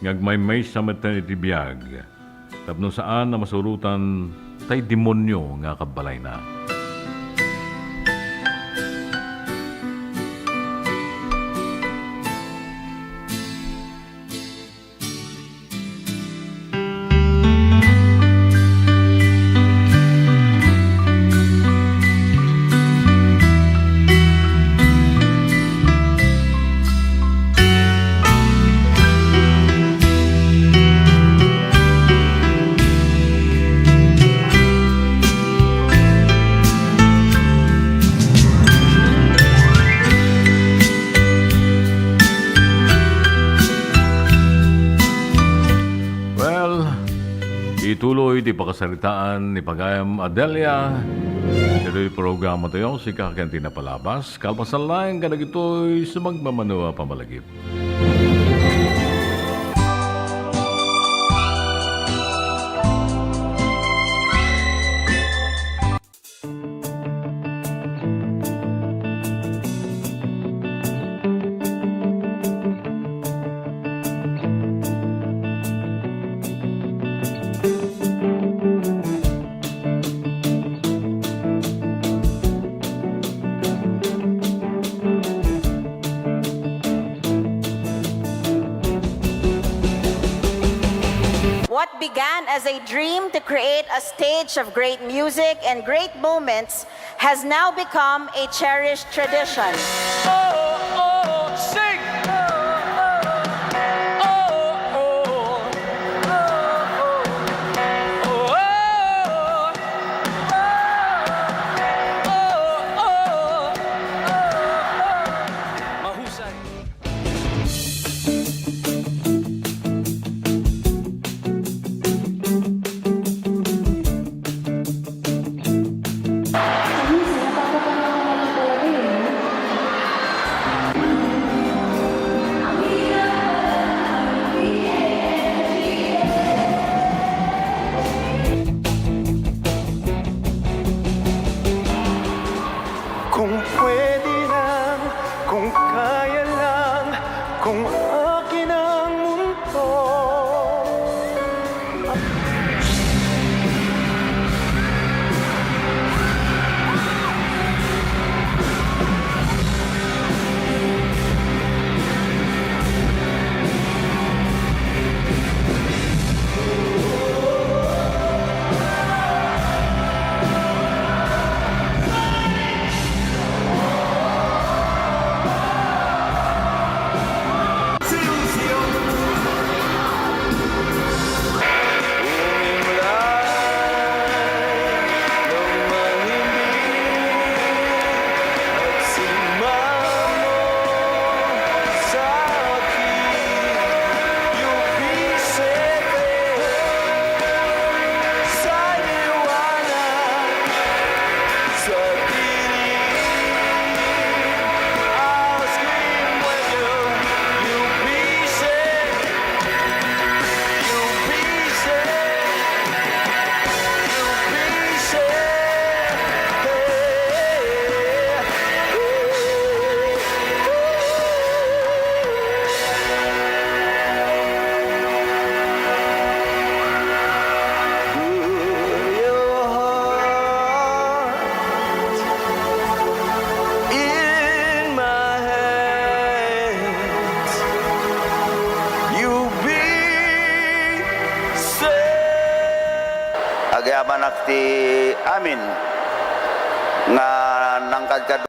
nga agmaymaysa metten iti biag tapno saan a masurotan tay demonio nga kabbalayna. Well, ituloy ti pakasaritaan ni pagayam a Delia. Itoy programa tayo, sika ken ti napalabas. Kalpasan laeng kadagitoy sumagmamano a pamalagip. What began as a dream to create a stage of great music and great moments has now become a cherished tradition. Oh, oh, sing! Oh, oh, oh, oh, oh. Mahusay. Kung pwede lang, kung kaya lang, kung akin ang mundo. Yabanak ti amin nga nangkadkad.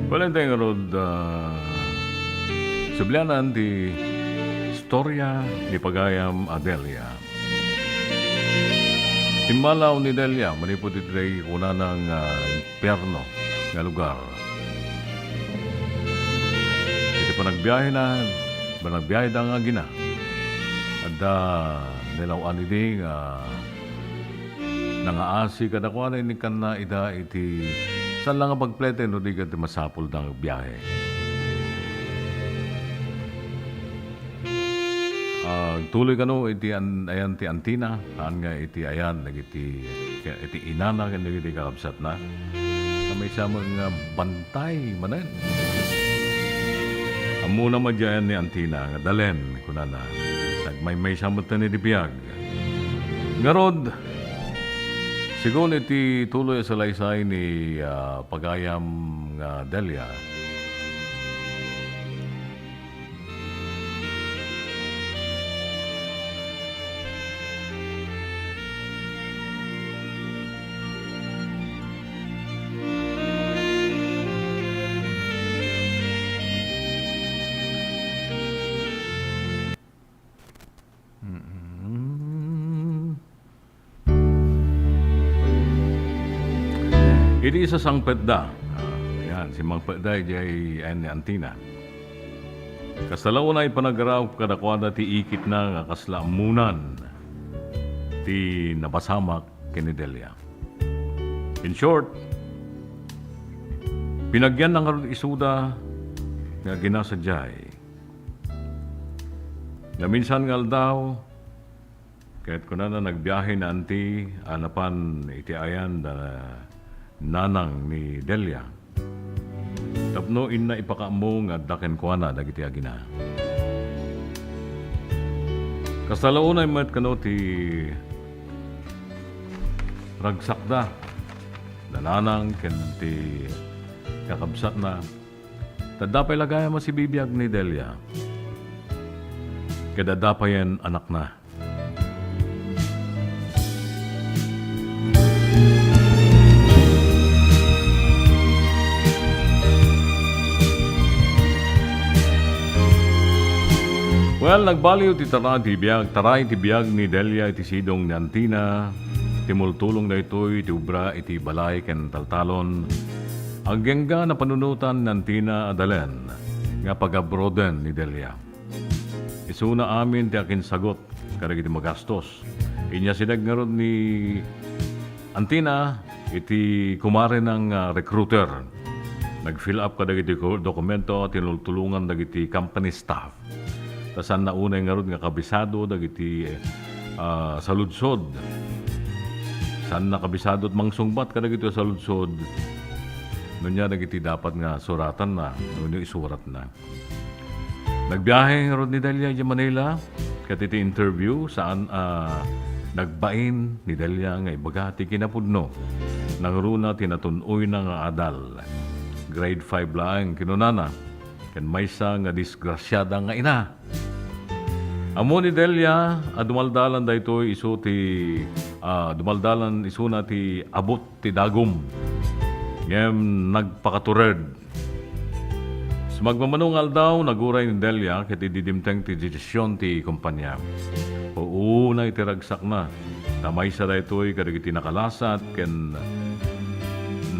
Palantay ngarud, ah, sublianan ti istorya ni pagayam a Delia. Timmalaw ni Delia manipud iti kunana nga impierno nga lugar. Iti panagbiahena, panagbiaheda nga agina, adda nilaw-an idi nga nangaasi kadakuada, inikkanna ida iti saan la nga pagplete no di ket masapulda nga agbiahe. Ah, agtuloy kano iti an-, ayan ti antina, saan nga iti ayan dagiti, iti inana ken dagiti kakabsatna. Maysa met nga bantay manen. Ammona met diay ayan ni antina nga dalen, kunana. Nagmaymaysa metten iti biag. Ngarud, sigun iti tuloy a salaysay ni, ah, pagayam nga Delia, Mm. Idi sasangpetda, ah, ayan, simmangpetda idiay ayan ni antina. Kasla unay panagraw kadakuada ti ikitna nga kasla ammonan ti napasamak ken ni Delia. In short, pinagyanna ngarud isuda nga agina sadiay. Naminsan nga aldaw, ket kunana, nagbiahe ni anti a napan iti ayan da nanang ni Delia tapno inna ipakaammo nga adda kenkuana dagiti agina. Kasla unay met kano ti ragsakda, da nanang ken ti kakabsatna. Ta adda pay la gayam a sibibiag ni Delia. Ket adda payen anakna. Well, nagbaliw ti tara ti biag, tara iti biag ni Delia iti sidong ni antina. Timultulong daytoy iti obra iti balay ken taltalon. Agingga napanunotan ni antina a dalen nga pag-abroaden ni Delia. Isuna amin ti akinsagut kadagiti magastos. Inyasideg ngarud ni antina iti kumarena nga recruiter. Nag-fill up kadagiti ko-, dokumento a tinultulongan dagiti company staff. Ta saanna unay ngarud nga kabisado dagiti, ah, saludsod. Saanna kabisado ti mangsungbat kadagiti saludsod. Nunay dagiti dapat nga suratanna, wenno isuratna. Nagbiahe ngarud ni Delia idiay Manila, ket iti interview, saan a nagbain ni Delia nga ibaga ti kinapudno. Nangruna ti natun-oyna nga adal. Grade five laeng, kinunana, ken maysa nga disgrasiada nga ina. Ammo ni Delia a dumaldalan daytoy isu ti, ah, dumaldalan isuna ti abut ti dagum. Ngem nagpakatured. Sa magmamano nga aldaw, naguray ni Delia ket idi dimteng ti desisyon ti kompania. Uuna iti ragsakna, ta maysa daytoy kadagiti nakalasat ken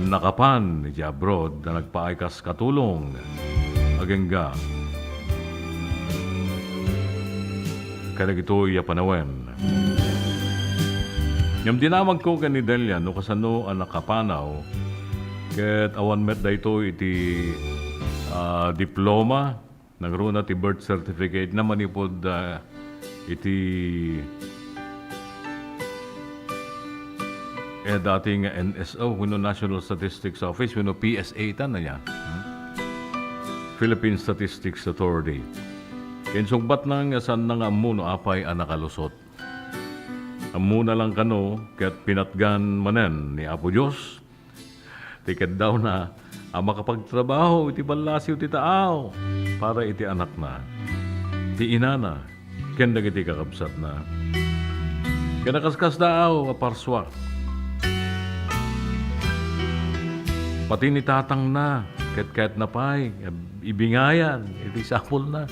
nakapan iti abroad a nagpaay kas katulong. Agingga kadagitoy a panawen. Ngem dinamagko ken ni Delia no kasano a nakapanaw, ket awan met daytoy iti, ah, diploma, nangruna ti birth certificate na manipud, ah, iti, eh, dati nga N S O, wenno National Statistics Office, wenno P S A ta na niya. Hmm? Philippine Statistics Authority. Ken sungbatna nga saanna nga ammo no apay a nakalusot. Ammona lang kano ket pinatgan manen ni Apo Dios ti keddawna a makapagtrabaho iti ballasiw ti taaw para iti anakna, ti inana, ken dagiti kakabsatna. Ken nakaskasdaaw a parsua. Pati ni tatangna, ket kayatna pay nga ibingayan iti sapulna.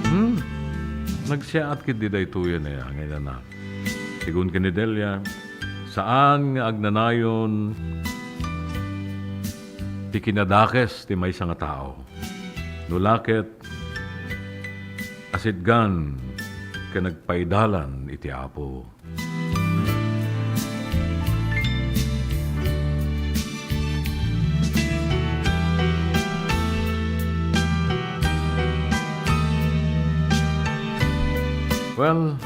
Hmm. Nagsiaat ketdi daytoyen, eh, nga inana. Sigun ken ni Delia, saan nga agnanayon ti kinadakes ti maysa nga tao. No la ket, asitgan ken nagpaidalan iti Apo. Well,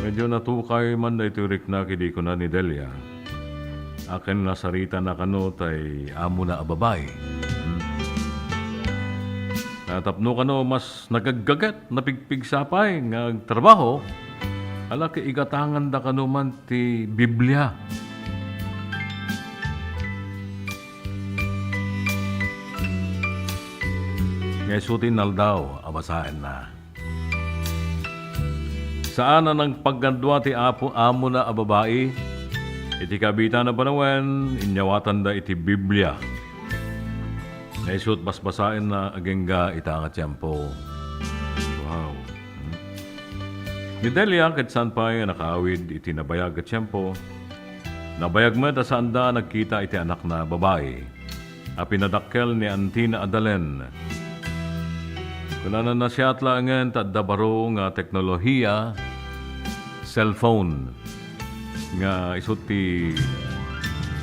medyo natukay man daytoy rikna kidi kuna ni Delia. Akin nasaritana kano tay amona a babai. Hmm. Tapno kano mas nagaggaget, napigpigsa pay nga agtrabaho, ala, kaigatanganda kano man ti Biblia. Nga isu ti inaldaw a basaenna. Saan a nagpagkadua ti apo, amona a babai. Iti kabiitan a panawen, inyawatanda iti Biblia. Nga isu ti basbasaenna agingga ita nga tiempo. Wow. Hmm. Ni Delia ket saan pay a nakaawid iti nabayag a tiempo. Nabayag met a saanda a nagkita iti anakna a babai a pinadakkel ni Antina Adalen. Kunana, nasiat laengen ta adda baro nga teknolohiya, cellphone, nga isu ti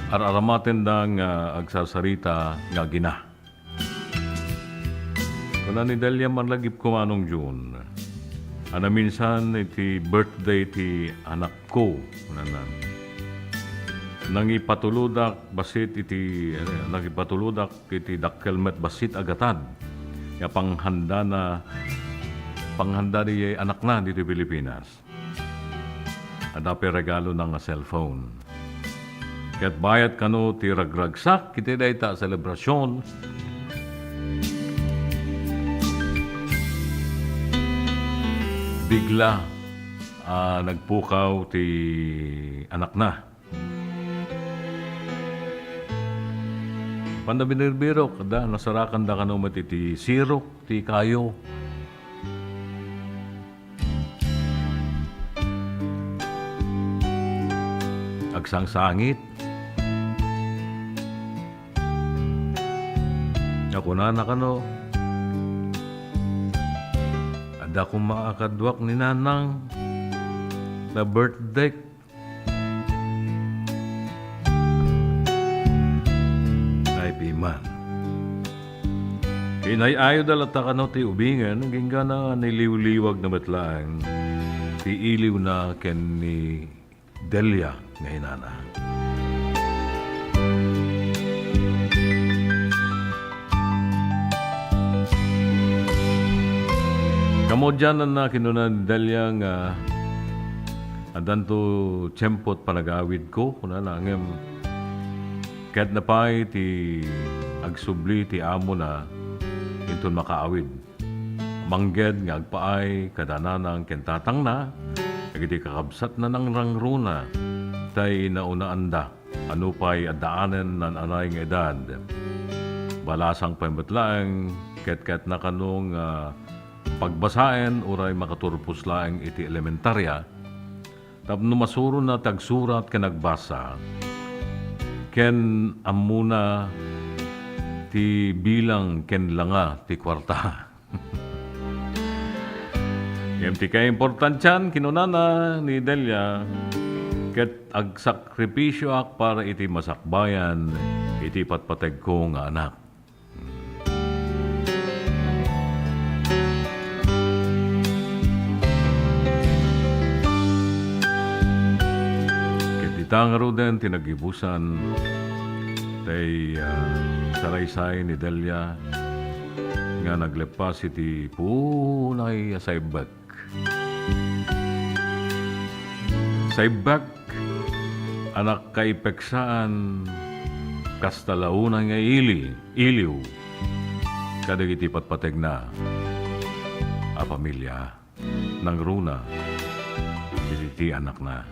ar-aramatenda nga agsarsarita nga agina. Kuna ni Delia, marlagipko, Manong Jun, a naminsan iti birthday ti anakko, kunana. Nangipatulodak bassit iti, eh, nangipatulodak iti dakkel met bassit a gatad nga panghandana, panghanda diay anakna ditoy Pilipinas. Adda pay regalona nga cellphone. Ket bayat kano ti ragragsak iti dayta a selebrasion, bigla a nagpukaw ti anakna. Panda binirbirok, adda, nasarakanda kano met iti sirok ti kayo. Agsangsangit. Nga kunana kano, adda koma a kaduak ni Nanang na birthday. Ay, piman. Inay-ayoda latta kano ti ubingen, agingga niliwliwagna met laeng ti iliwna ken ni Delia nga inana. Kamaudiananna, kinuna ni Delia nga, addanto tiempo ti panagawidko, kunana, ngem kayatna pay ti agsubli ti amona inton makaawid. Mangged nga agpaay kada nanang ken tatangna, dagiti kakabsatna nangrangruna, tay naunaanda a nupay addaanen nan-anay nga edad. Balasang pay met laeng, ket kayatna kano nga pagbasaen uray makaturpos laeng iti elementaria, tapno masurona ti agsurat ken agbasa, ken ammona ti bilang ken langa ti kuarta. M T K importantian, kinunana ni Delia, ket agsakripisioak para iti masakbayan iti patpategko nga anak. Ket ita ngaruden ti naggibusan tay, ah, salaysay ni Delia nga nagleppas iti puunay a saibbek. Saibbek a nakaipeksaan kasta la unay nga ili, iliw kadagiti patpategna a pamilia, nangruna iti ti anakna.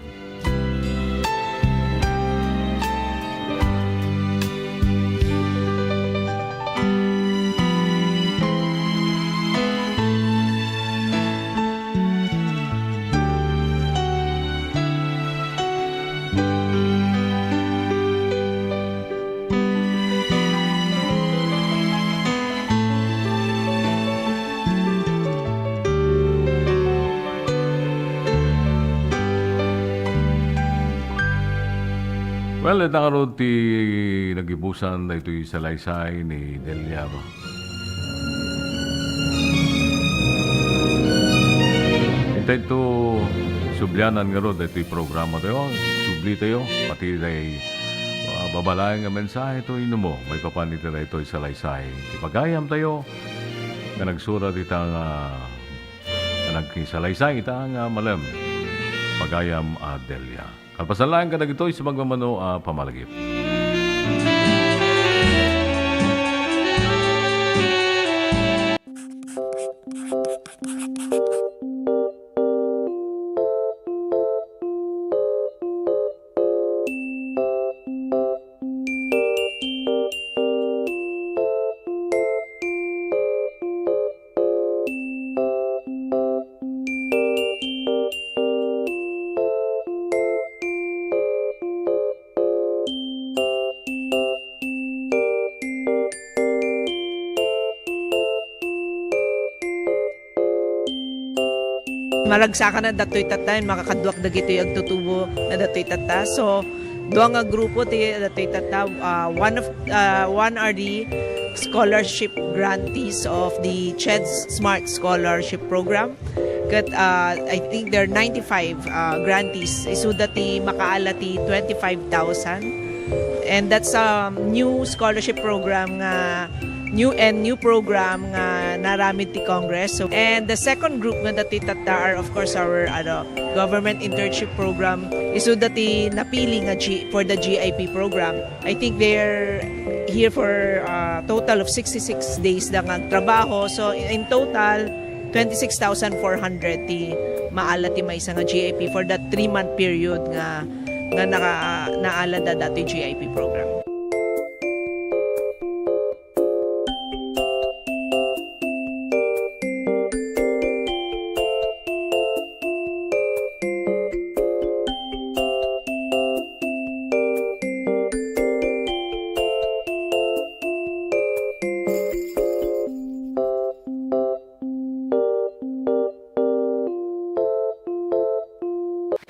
Well, ita ngarud ti nagibusan daytoy salaysay ni Delia. Intay to sublianan ngarud daytoy programa tayo, subli tayo, pati day, ah, babalayan nga mensahe to inumo, maipapan iti daytoy salaysay. Ipagayam tayo, nga nagsurat ita nga, nga nagsalaysay ita nga malem. Pagayam a Delia. Kalpasan laeng kadagitoy sa magmamano a pamalagip. Maragsakan a datoy tatta, makakaduak dagitoy agtutubo na datoy tatta. So, dua nga grupo ti datoy tatta, ah, one of, ah, one are the scholarship grantees of the CHED Smart Scholarship Program. Ket, ah, I think there are ninety-five, ah, grantees. Isuda ti makaala ti twenty-five thousand. And that's a new scholarship program nga, new and new program nga naaramid ti Congress. So, and the second group nga datoy tatta are, of course, our, ano, government internship program. Isuda ti napili nga G-, for the G I P program. I think they're here for a total of sixty-six days da nga agtrabaho. So, in total, twenty-six thousand four hundred ti maala ti maysa nga G I P for that three-month period nga, nga naka-, naala da datoy G I P program.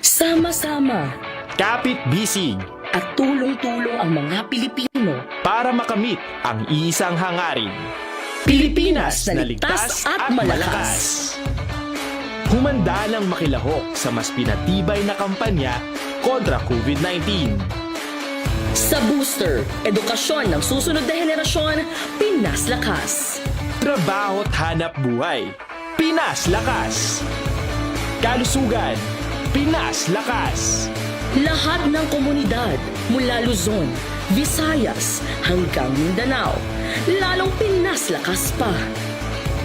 Sama-sama. Kapit-bisig. At tulong-tulong ang mga Pilipino. Para makamit ang isang hangarin. Pilipinas na ligtas at malakas. Humanda nang makilahok sa mas pinatibay na kampanya kontra COVID nineteen. Sa Booster, edukasyon ng susunod na henerasyon, Pinas Lakas. Trabaho't hanap buhay, Pinas Lakas. Kalusugan, Pinas Lakas. Lahat ng komunidad, mula Luzon, Visayas, hanggang Mindanao, lalong Pinas Lakas pa.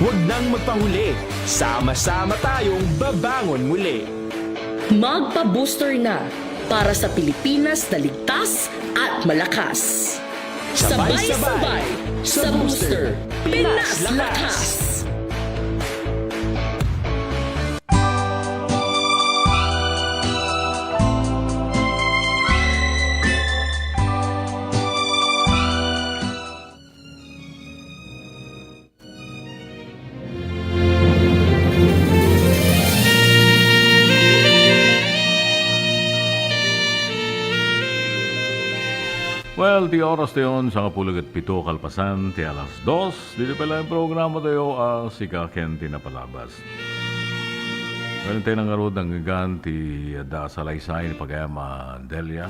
Huwag nang magpahuli. Sama-sama tayong babangon muli. Magpa-booster na para sa Pilipinas na ligtas at malakas. Sabay-sabay sa Booster, Pinas Lakas! Well, ti oras tayon, sangapulo ket pito kalpasan ti alas dos. Ditoy pay laeng programa tayo, a, Sika ken ti Napalabas. Well, tayo na ngarud anggan ti adda a salaysay ni pagayam a Delia.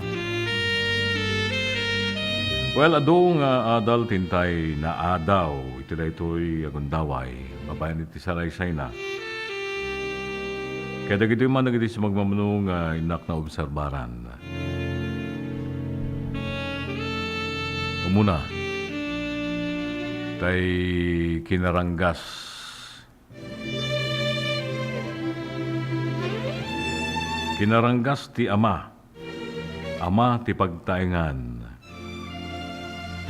Well, adu nga adal ti intay naadaw iti daytoy a gundaway. Babaen iti salaysayna. Ket dagitoy man dagiti sumagmamano nga innak naobserbaran. Umuna, tay kinaranggas. Kinaranggas ti ama. Ama ti pagtaengan.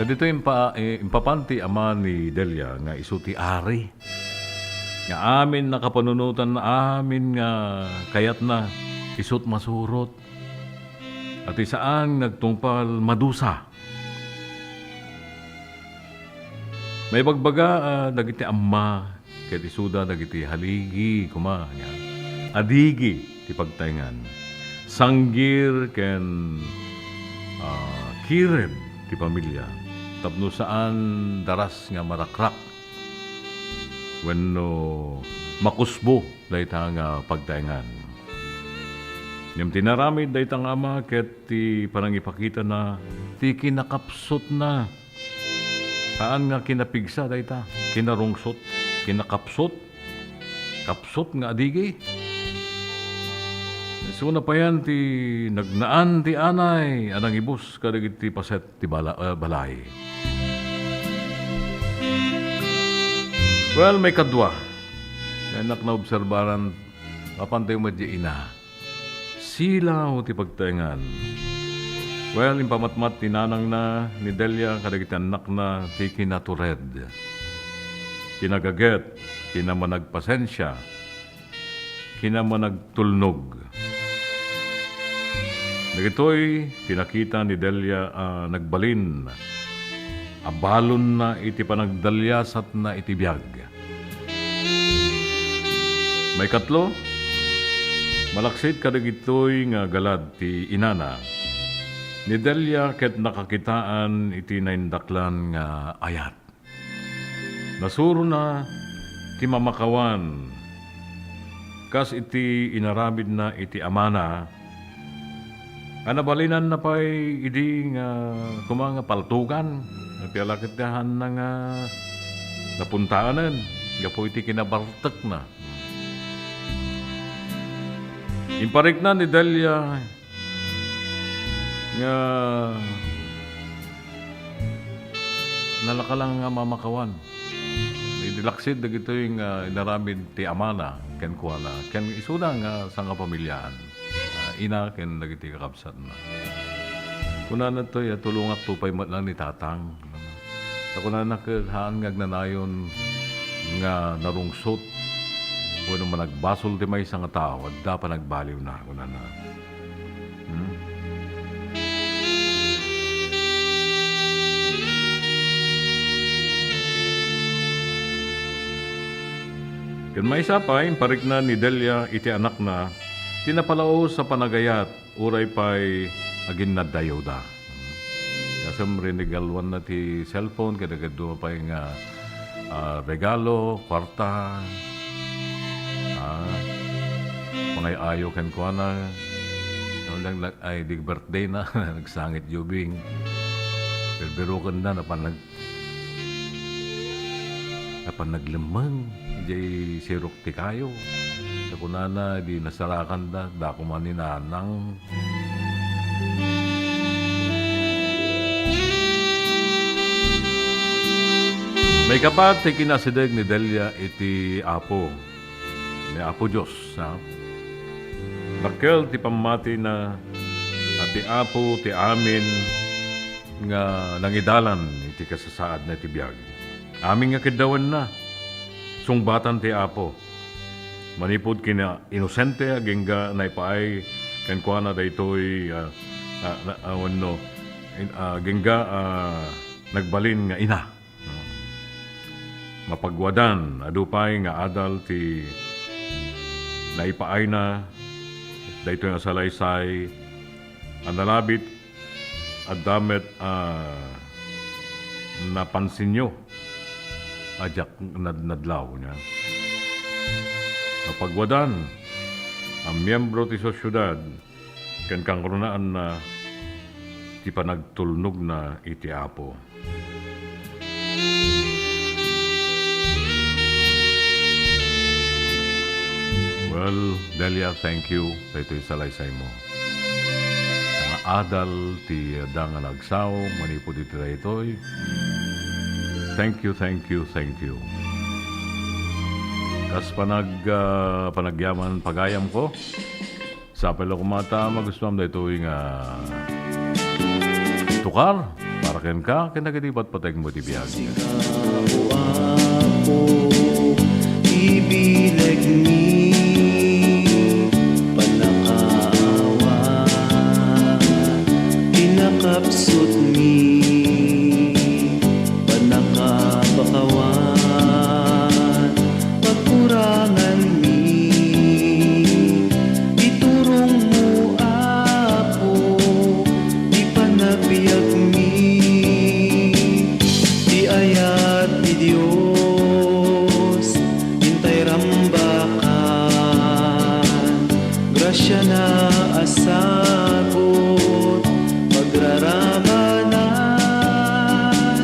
Kaditoy impa-, eh, impapan ti ama ni Delia nga isu ti ari. Nga amin nakapanunotan, amin nga kayatna, isut masurot. At ti saan nga agtungpal, madusa. Maibagbaga, ah, dagiti amma, ket isuda dagiti haligi koma, ania, adigi ti pagtaengan. Sanggir ken, ah, kirib ti pamilia tapno saan daras nga marakrak wenno makusbo dayta nga pagtaengan. Ngem ti inaramid dayta nga ama ket ti panangipakitana ti kinakapsutna. Saan nga kinapigsa dayta, kinarungsot, kinakapsut, kapsut nga adigi. Isuna payen ti nagnaan ti anay a nangibus kadagiti paset ti bala-, eh, balay. Well, maikadua, nga innak naobserbaran, mapan tayo met diay ina. Silaw ti pagtaengan. Well, impamatmat ti nanangna ni Delia kadagiti annakna ti kinatured, kinagaget, kinamanagpasensia, kinamanagtulnog. Dagitoy ti nakita ni Delia a nagbalin a balonna iti panagdaliasatna iti biag. Maikatlo, malaksid kadagitoy nga galad ti inana, ni Delia ket nakakitaan iti naindaklan nga ayat. Nasurona ti mamakawan kas iti inaramidna iti amana, a nabalinanna pay idi nga koma nga paltugan, no ti ala ket ti haanna nga napuntaanen gapu iti kinabartekna. Imparikna ni Delia nga nalaka la nga mamakawan. Idi laksid dagitoy nga inaramid ti amana kenkuana, ken isuda nga sangapamiliaan, ah, ina ken dagiti kakabsatna. Kunana toy, "Tulongakto pay met lang ni Tatang." Ta kunana ket, "Haan nga agnanayon nga narungsot wenno managbasol ti maysa nga tao, adda panagbaliwna," kunana. Hmm? Ken maysa pay, imparikna ni Delia iti anakna ti napalaos a panagayat uray pay aginnadayewda. Kasem rinigaluanna ti cellphone, kadagadu pay nga, ah, regalo, kuarta, ah, pangay-ayo kenkuana. Naglag-, ay, di birthday na, nagsangit yubing. Birbirukenda, napan nag-, napan naglemmeng, idiay sirok ti kayo. Sa kunana, di nasarakanda, dako man ni nanang. Maikapat ti kinasideg ni Delia iti Apo, ni Apo Dios, ha? Dakkel ti pammatina a ti Apo ti amin nga nangidalan iti kasasaadna iti biag. Amin nga kiddawenna, sungbatan ti Apo. Manipud kina inosente agingga naipaay kenkuana daytoy, ah, ah, na-, ah, wenno, in-, ah, agingga, ah, nagbalin nga ina. Mapagwadan, adu pay nga adal ti naipaayna daytoy nga salaysay a nalabit adda met a napansinyo a diak nadnadlaw, nia. Mapagwadan a miembro ti sosiedad ken kangrunaanna ti panagtulnogna iti Apo. Well, Delia, thank you daytoy salaysaymo. Nga adal ti adda nga naagsao manipud iti daytoy. Thank you, thank you, thank you. Kas panag-, ah, panagyaman pagayamko, sapay la koma ta magustuam daytoy nga tukar para kenka ken dagiti patpategmo iti biag. Sika, O Apo, ti bilegmi, pannakaawat, kinakapsutmi, pannakapakawan, pagkuranganmi. Iturongmo, Apo, ti panabiagmi. Ti ayat ti Dios, intay rambakan. Grasiana a sagut, pagraramanan.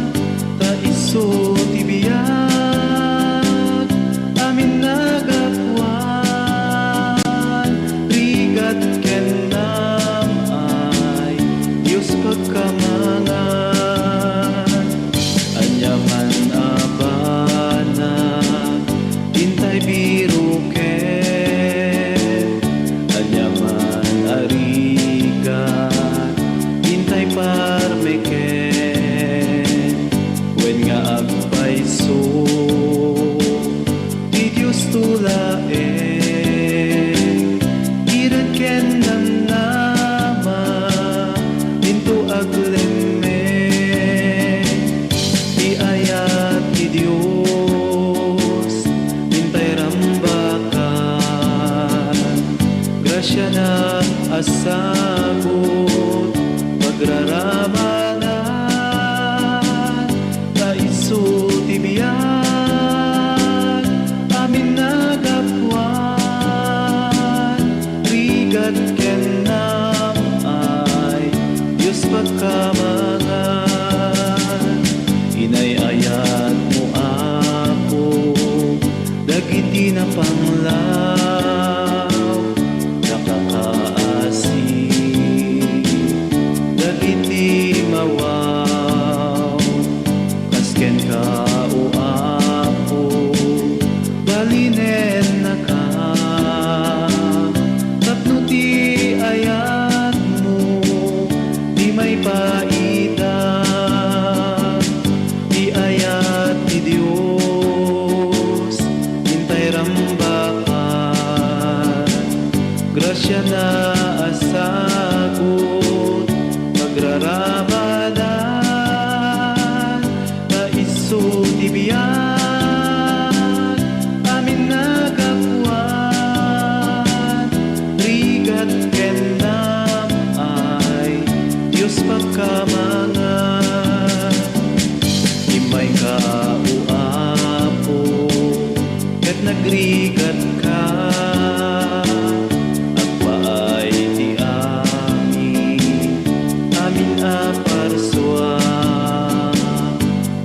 Ta isu ti biag, amin nagapuan, rigat ken nam-ay, Dios pagkamangan. Ania man a banag, intay biroken, ania man a rigat, intay parmeken, wen nga agpayso, ti Diosto laeng, irad ken namnama, dinto aglemmek. Ti ayat ti Dios, intay rambakan. Grasiana a sagut, pagraramanan. Ta isu ti biag, amin nagapuan, rigat ken nam-ay, Dios pagkamangan. Inay-ayatmo, Apo, dagiti napanglaw, nakakaasi, dagiti mawaw. Kas kenka, O Apo, balinennaka. Tapno ti ayatmo, di maipaida. Ti ayat ti Dios, intay rambakan. Grasiana a sagut, pagraramanan. Ta isu ti biag, amin nagapuan, rigat ken nam-ay, Dios pagkamangan. Immayka, O Apo, ket nagrigatka, agpaay ti amin, amin a parsua,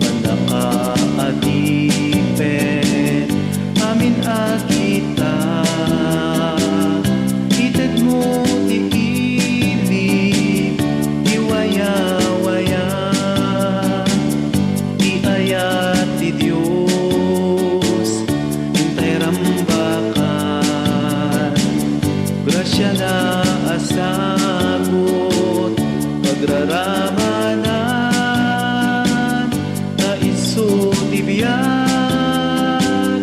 pannakaadipen, amin a kita, itedmo ti ibig, ti wayawaya. Ti ayat ti Dios, intay rambakan. Grasiana a sagut, pagraramanan. Ta isu ti biag,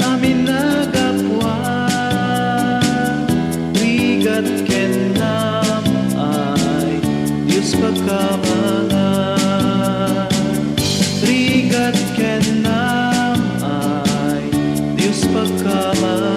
amin nagapuan. Rigat ken nam-ay, Dios pagkamangan. Rigat ken nam-ay, Dios pagkamangan.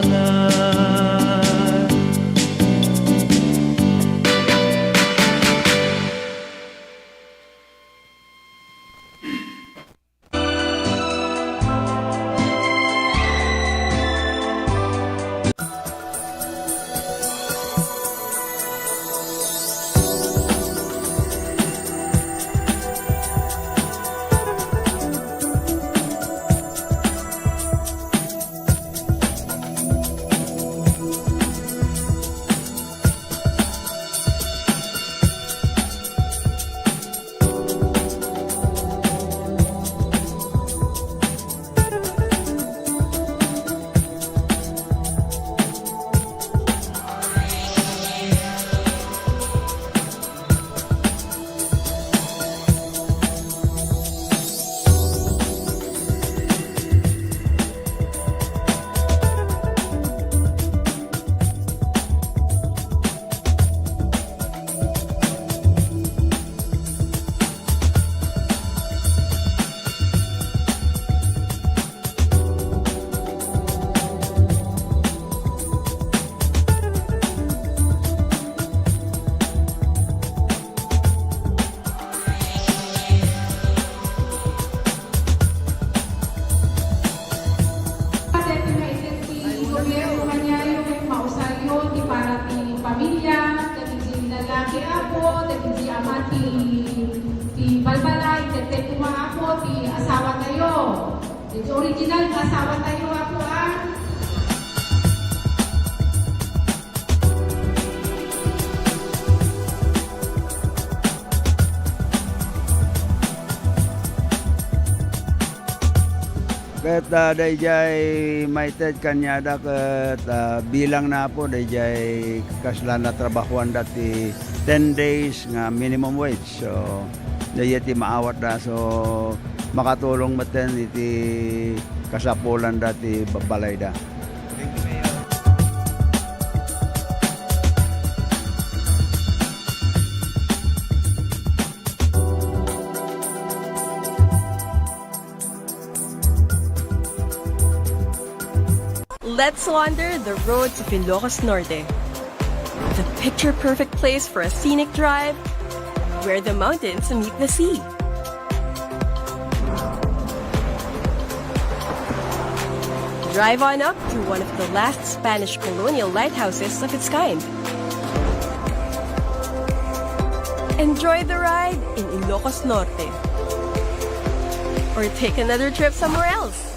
Ti, ti balbalay, ket ti kumaako, ti asawatayo. Ti original nga asawatayo, Apo, ah. Ket, ah, daydiay maited kaniada ket, ah, bilang na, Apo, daydiay kasla natrabahoanda ti ten days nga minimum wage. So, daydiay ti maawatda. So, makatulong metten iti kasapulanda ti ba-, balayda. Let's wander the roads of Ilocos Norte. The picture-perfect place for a scenic drive, where the mountains meet the sea. Drive on up to one of the last Spanish colonial lighthouses of its kind. Enjoy the ride in Ilocos Norte. Or take another trip somewhere else.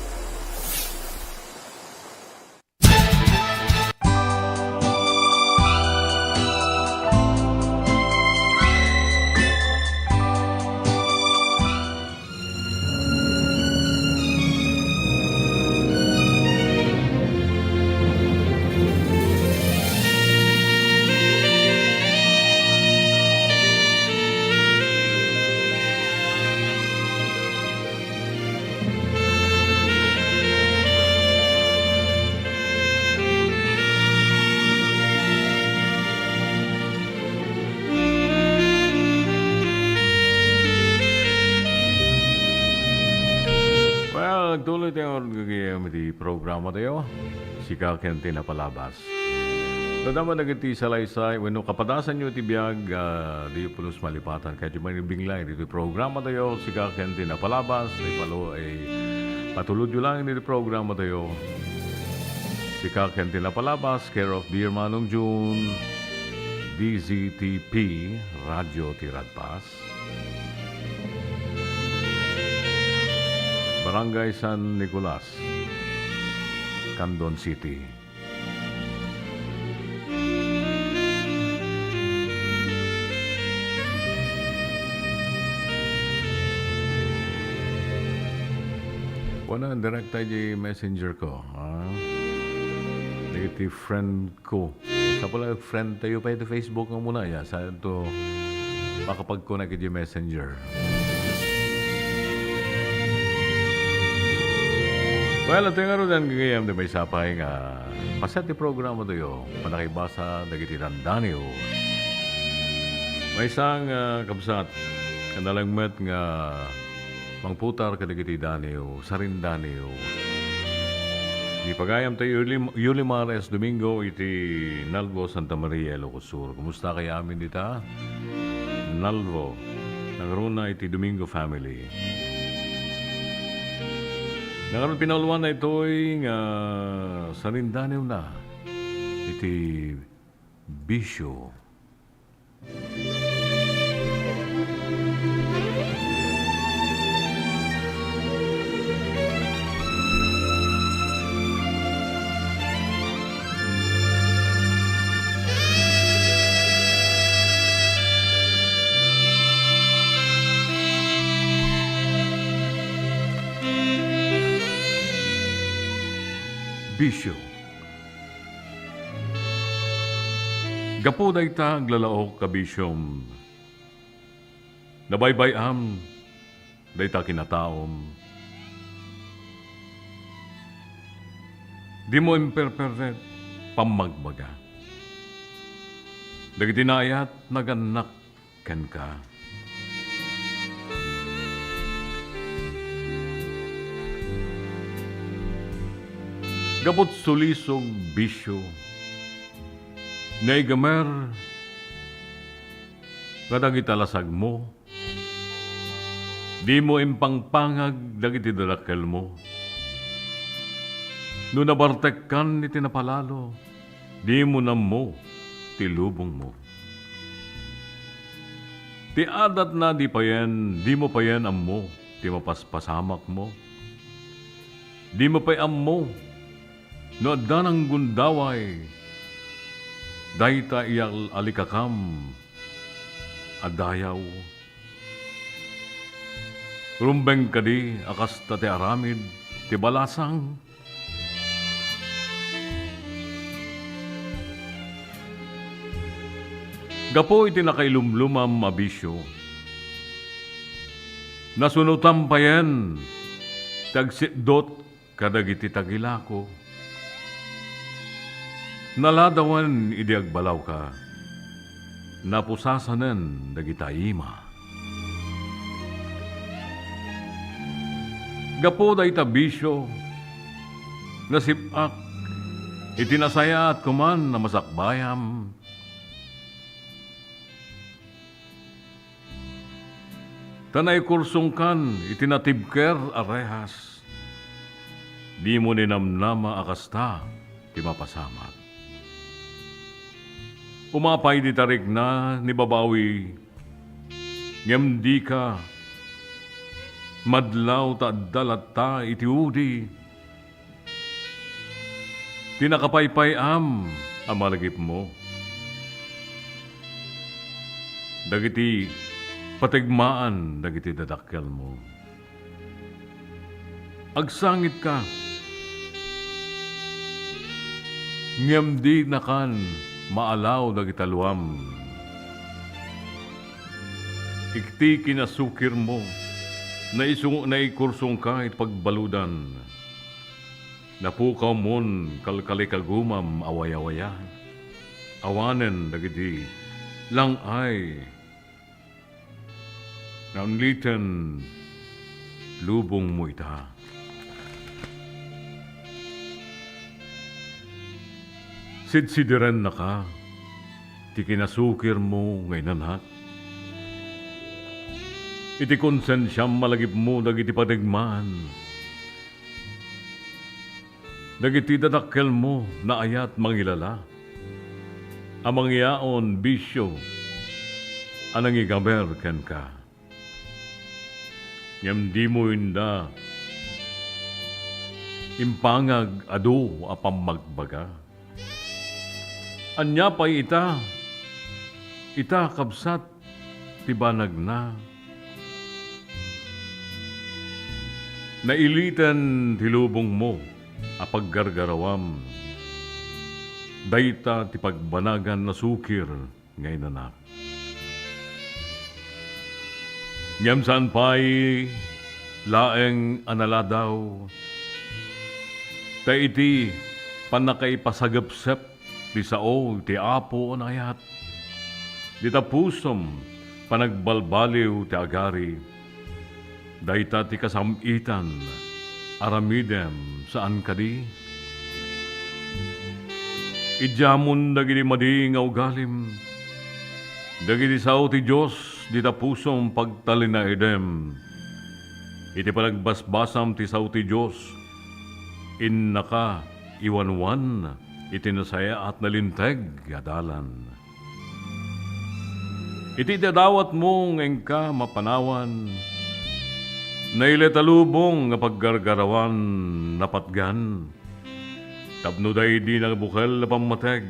Well, agtuloy tayo gagayam iti programa tayo. Sika ken ti napalabas. Dadama dagiti salaysay wenno kapadasanyo iti biag, ah, diyo pulos malipatan. Kayatyo manibinglay ditoy programa tayo, Sika ken ti Napalabas. Ipalo-, ay, patulodyo lang iti programa tayo. Sika ken ti Napalabas, care of Dear Manong June, D Z T P, Radyo ti Radpas. Barangay San Nicolas, Candon City. Wala, direkta di messenger ko, ha? Dagiti friend ko. Sa pala, friend tayo pa iti Facebook nga muna, ya. Sa ito, makapag-connect iti messenger. Well, ito nga rudan gagayam di may sapay nga paset ti programa tayo, panakibasa dagiti dandaniw. Maysa nga kabsat, nga nalengmet nga mangputar kadagiti daniw, sarindaniw. Ni pagayam tayo Yuli, Yuli Mares Domingo iti Nalbo, Santa Maria, Ilocos Sur. Kumusta kayo amin dita? Nalbo, nangruna iti Domingo family. Nangarun pinauluan na itoy nga sarindaniw na iti bisyo. Bisyo. Gapu dayta aglalaok a bisyom, nabaybay-am dayta kinataom. Dimo imperperdet pammagbaga. Dagiti naayat nagannak kenka. Gapu ti sulisog, bisyo, naigamer kadagiti lasagmo, dimo impangpangag dagiti dadakkelmo. No nabartekkan iti napalalo, dimo nammo ti lubongmo. Ti adatna di payen, dimo payen ammo ti mapaspasamakmo. Dimo pay ammo no adda nanggundaway dayta iyal-alikakam a dayaw. Rumbeng kadi a kasta ti aramid ti balasang? Gapu iti nakailumlomam a bisio, nasunotam payen ti agsitdot kadagiti tagilako. Naladawen idi agbalawka, napusasanen dagita ima. Gapu dayta bisio, nasip-ak iti nasayaat koman a masakbayam. Ta naikursongkan iti natibker a rehas. Dimo ninamnama a kasta ti mapasamak. Umapay dita rikna ni babawi, ngem dika madlaw ta adda latta iti udi ti nakapaypay-am a malagipmo. Dagiti pategmaan dagiti dadakkelmo. Agsangitka, ngem dinakan maalaw dagita luam. Iti kinasukirmo, naisu-, naikursongka iti pagbaludan. Napukawmon kalkalikagumam a wayawaya. Awanen dagiti lang-ay nga unliten lubongmo ita. Sidsidirennaka ti kinasukirmo nga inanak. Iti konsensiam malagipmo dagiti pategmaan. Dagiti dadakkelmo naayat mangilala a mangyaon bisio a nangigamer kenka. Ngem dimo inda impangag adu a pammagbaga. Ania pay ita? Ita, kabsat, ti banagna. Nailiten ti lubongmo a paggargarawam. Dayta ti pagbanagan a sukir nga inanak. Ngem saan pay laeng a naladaw, ta iti pannakaipasagepsep ti sao ti Apo a naayat, dita pusom panagbalbaliw ti agari, dayta ti kasam-itan, aramidem saan kadi? Idiamon dagiti madi nga ugalim, dagiti sao ti Dios dita pusom pagtalinaedem. Iti panagbasbasam ti sao ti Dios, innaka iwanwan iti nasayaat a linteg a dalan. Iti dadawatmo nga inka mapanawan, nailet a lubong nga paggargarawan napatgan. Tapno daydi nabukel a pammateg,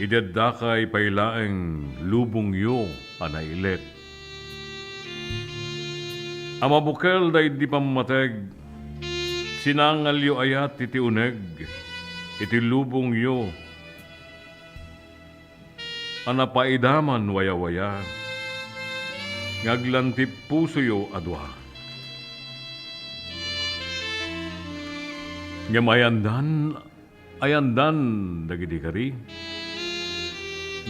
idi addakay pay laeng lubongyo a nailet. A mabukel daydi pammateg, sinangalyo ayat iti uneg iti lubongyo a napaidaman wayawaya nga aglantip pusoyo a dua. Ngem ayandan, ayandan dagiti kari.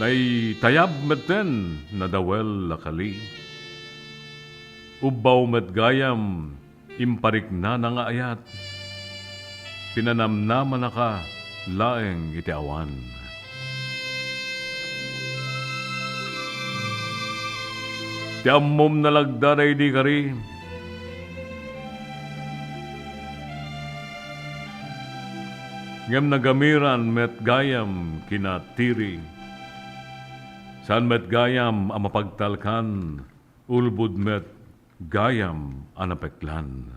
Naitayab metten nadawel a kali. Ubbaw met gayam impariknana nga ayat, pinanamnamanaka laeng iti awan. Ti ammom nalagda daydi kari, ngem nagamiran met gayam kina Tiri. Saan met gayam a mapagtalkan, ulbod met gayam a napeklan.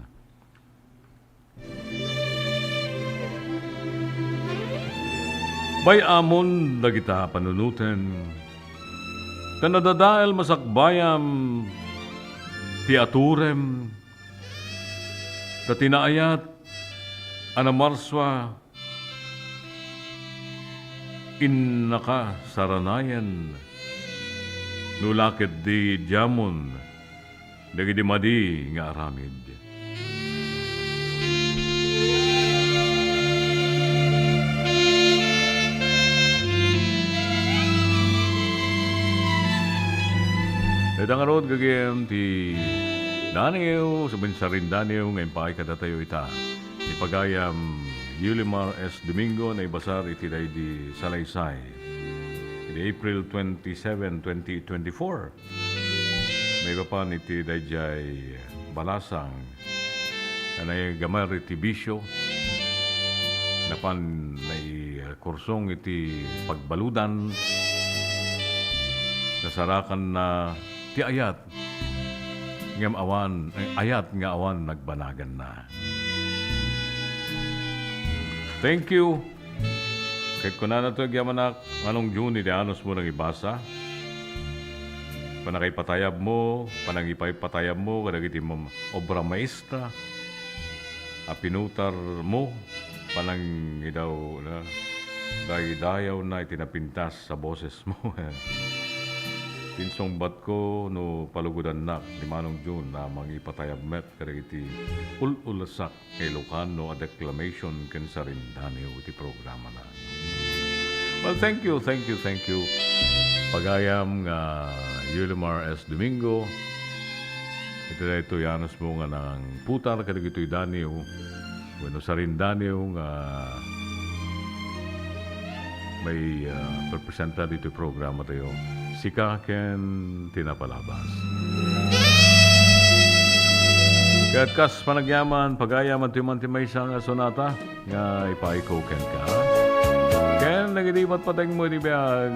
Bay-amon dagita a panunoten, ta nadadael masakbayam ti aturem, ta ti naayat a namarsua, innaka saranayan, no la ketdi diamon dagidi madi nga aramid. Dayta ngarud, gagem ti daniw, saben sarindaniw nga impaay kadatayo ita. Ni pagayam Yulimar S. Domingo, naibasar iti daydi Salaysay. Iti April twenty-seven, twenty twenty-four, maipapan iti daydiay balasang a naigamar iti bisio, napan naikursong iti pagbaludan, nasarakanna ti ayat, ngem awan, ayat nga awan nagbanaganna. Thank you. Ket kunana to agyamanak, Manong Jun, idi anusmo nangibasa, panakaipatayabmo, panangipaipatayabmo kadagiti mam-, obra maestra a pinutarmo, panangidaw-, na, daydayawna iti napintas a bosesmo. Insungbatko no palugodannak ni Manong Jun a mangipatayab met kadagiti ul-ulasak nga Ilocano a declamation ken sarindaniw iti programana. Well, thank you, thank you, thank you, pagayam nga Yulimar S. Domingo. Iti daytoy anusmo nga nangputar kadagitoy daniw wenno sarindaniw nga may, ah, representa ditoy programa tayo, Sika ken ti Napalabas. Ket kas panagyaman, pagayam, adtoy man ti maysa nga sonata nga ipaayko kenka. Ken dagiti patpatengmo iti biag.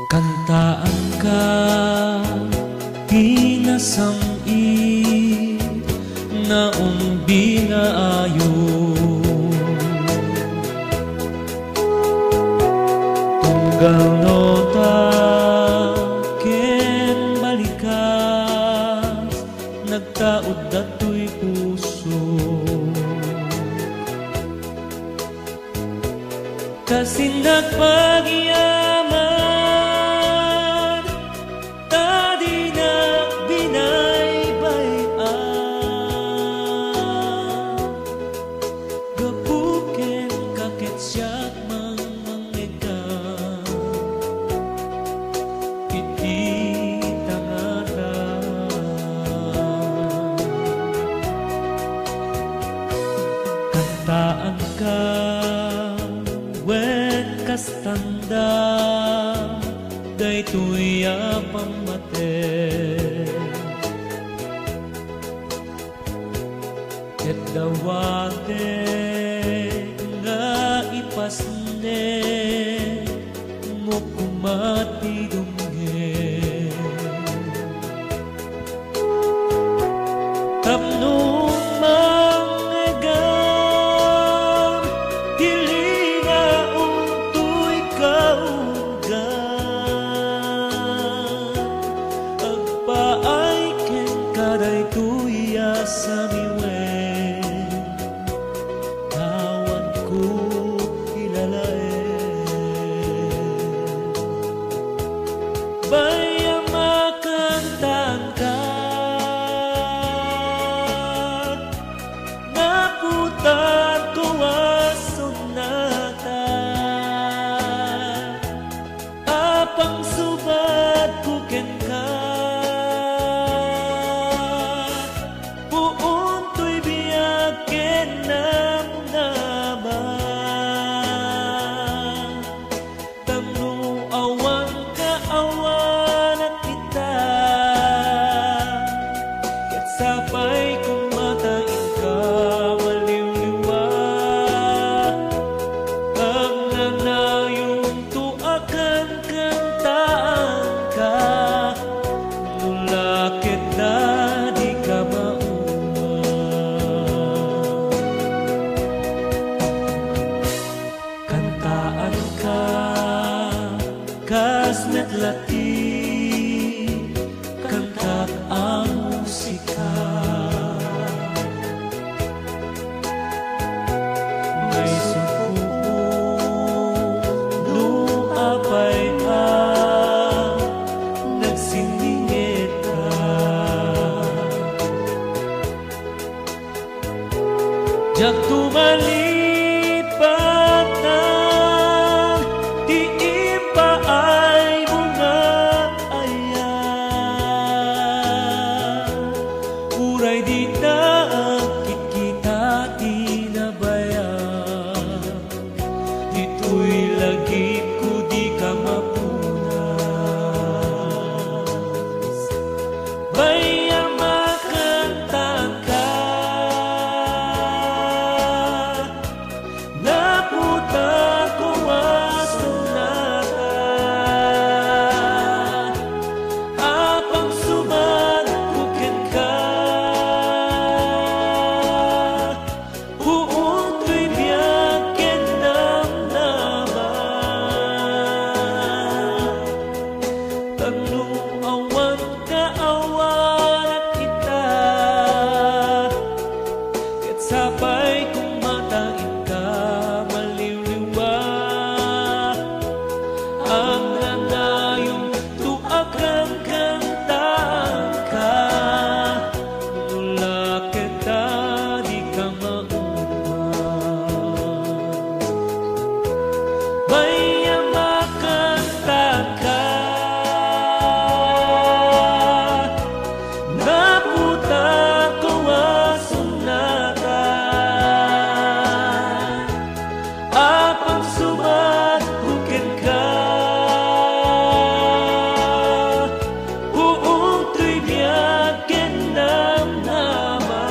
Kantaanka ti nasam-it nga umbinaayo. Tunggal nota ken balikas, nagtaud datoy puso. Kasin nagpagiaman, ta dinak binaybay-an. Gapu kenka ket siak mangmangngegka iti tangada. Kantaanka wen kastanda daytoy a pammatek. Ket dawatek nga ipasnekmo koma ti dumngeg. Tapno mangngegam ti linaon toy kaugam. Agpaay kenka daytoy a samiwen, awanko ilalaed. Bay-am a kantaanka, naputarko a sonata. A pangsubadko kenka, puon toy biag ken namnama. met laeng ti kantak a musika. Maysa no apay a nagsinningeta. Diak tumalipatan ti impaaymo nga ayat. Uray dita agkitkita ti nabayag. Ditoy lagipko, dika mapunas. Bayamakan taka. Naputarko a sonata. Apang sumanko kenka. Puon toy biag ken namnama. Tapno awan kaawanak ita, ket sapay kung mata inka maliwliwa. Agnanayon to a kankantaanka, no la keta dika mauma. Bayamakan taka. Naputarko a sonata. Apang sumanko kenka. Puon toy biag ken namnama.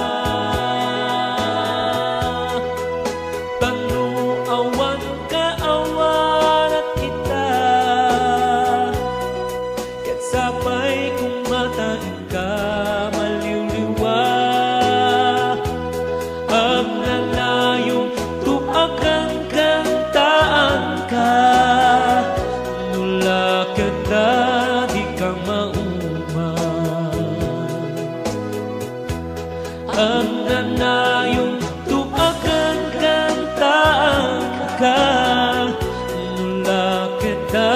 Tapno awan kaawanak ita. Ket sapay kung mata inka maliwliwa. Agnanayon to a kankantaanka, no la keta dika mauma. Agnanayon to a kankantaanka, no la keta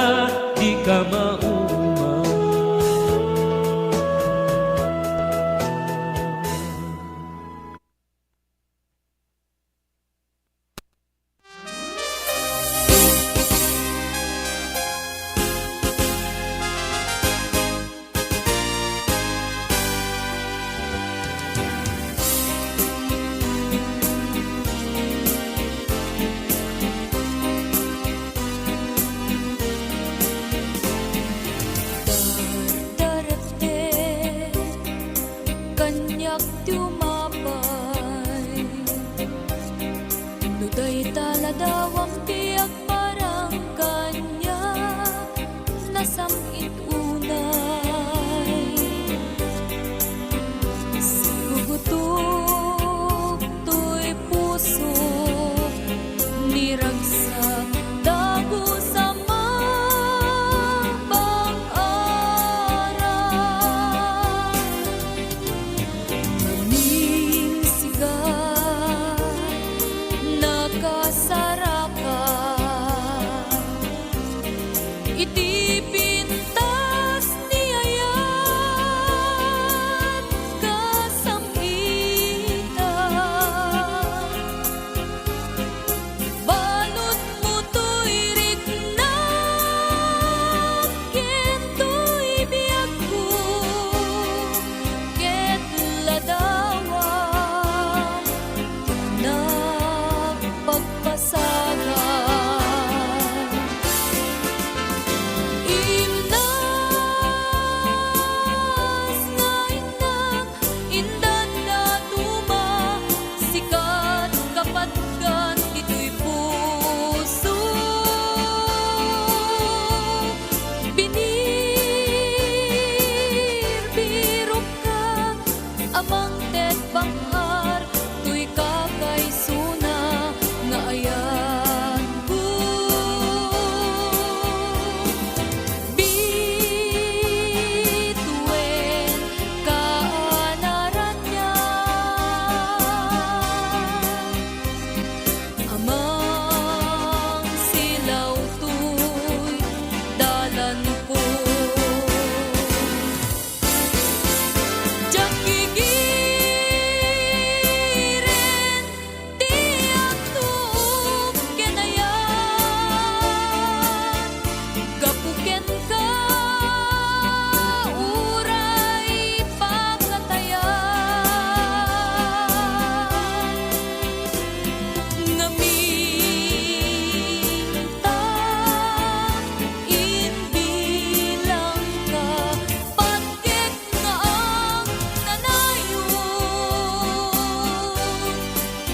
dika mauma.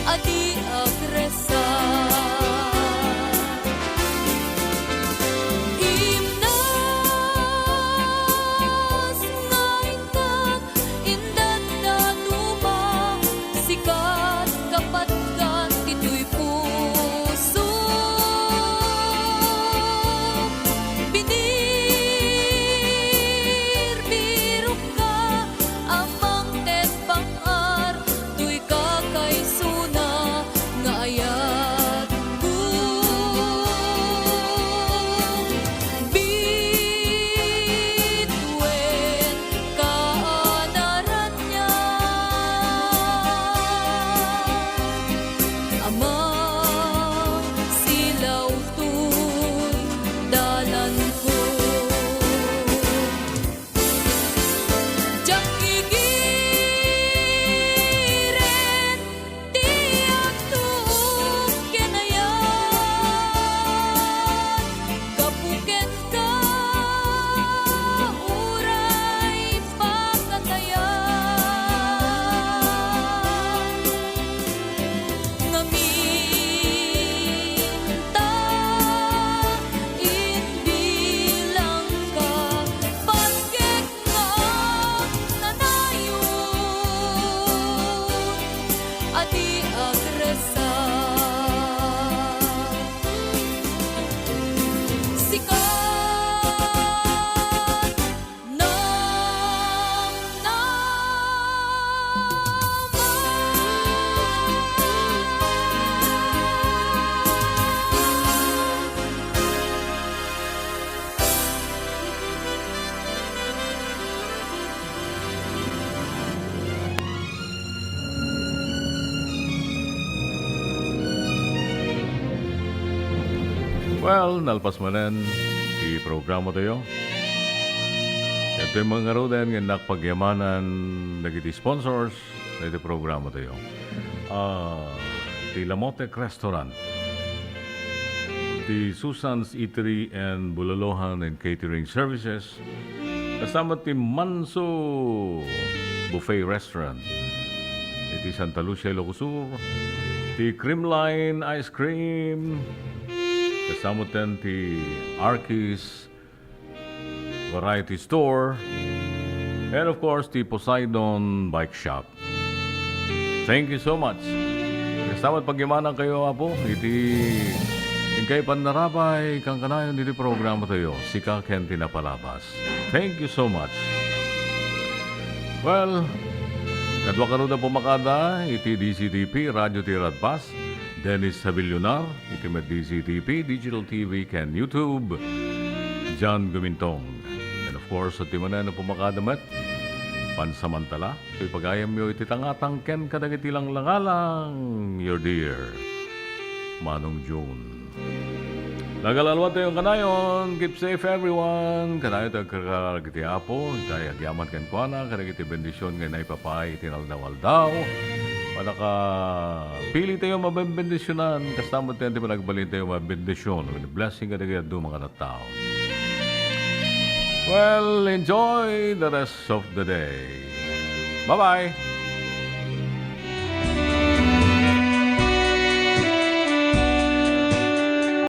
a di agresa. Imnas nga inka, indaddaduma, sika ket kapatkan ti tuy puso. Binirbirokka, Amang ket pang-ar, toy kakaisuna nga ayatko. Bituen kaanaranian, Amang silaw toy dalanko. Diak igiren ti agtuok ken ayat, gapu kenka, uray pakatayan. Ngamin ta imbilangka, pagkek nga agnanayon a di agresa. Sika Well, nalpas manen ti programa tayo. Ito'y mga ngaruden nga innak pagyamanan dagiti sponsors dagiti programa tayo. Ah, ti Lamote Restaurant, ti Susan's Eatery and Bulalohan and Catering Services, kasta met ti Manso Buffet Restaurant iti Santa Lucia, Ilocos Sur, ti Creamline Ice Cream, kasta met ti Arki's Variety Store, and of course, ti Poseidon Bike Shop. Thank you so much. Kasta met pagyamanan kayo, Apo, iti inkay pannarabay kankanayon iti programa tayo, Sika ken ti Napalabas. Thank you so much. Well, kadua kano da pumakada iti D Z T P, Radio Tiradpas, Dennis Sabillonar, iti met D Z T P, Digital T V, ken YouTube, John Gumintong. And of course, ti manen a pumakada met, pansamantala, iti pagayamyo iti tangatang ken kadagiti langlangalang, your dear Manong June. Nagalaluat tayo kanayon. Keep safe, everyone. Kanayon tayo agkarkararag iti Apo. Itay agyaman kenkuana, kadagiti bendision nga naipapaay iti naldaw-aldaw. Panakapili tayo mabenbendisionan. Kasta met ti panagbalin tayo mabendision. With blessing kadagiti adu nga tattao. Well, enjoy the rest of the day. Bye-bye.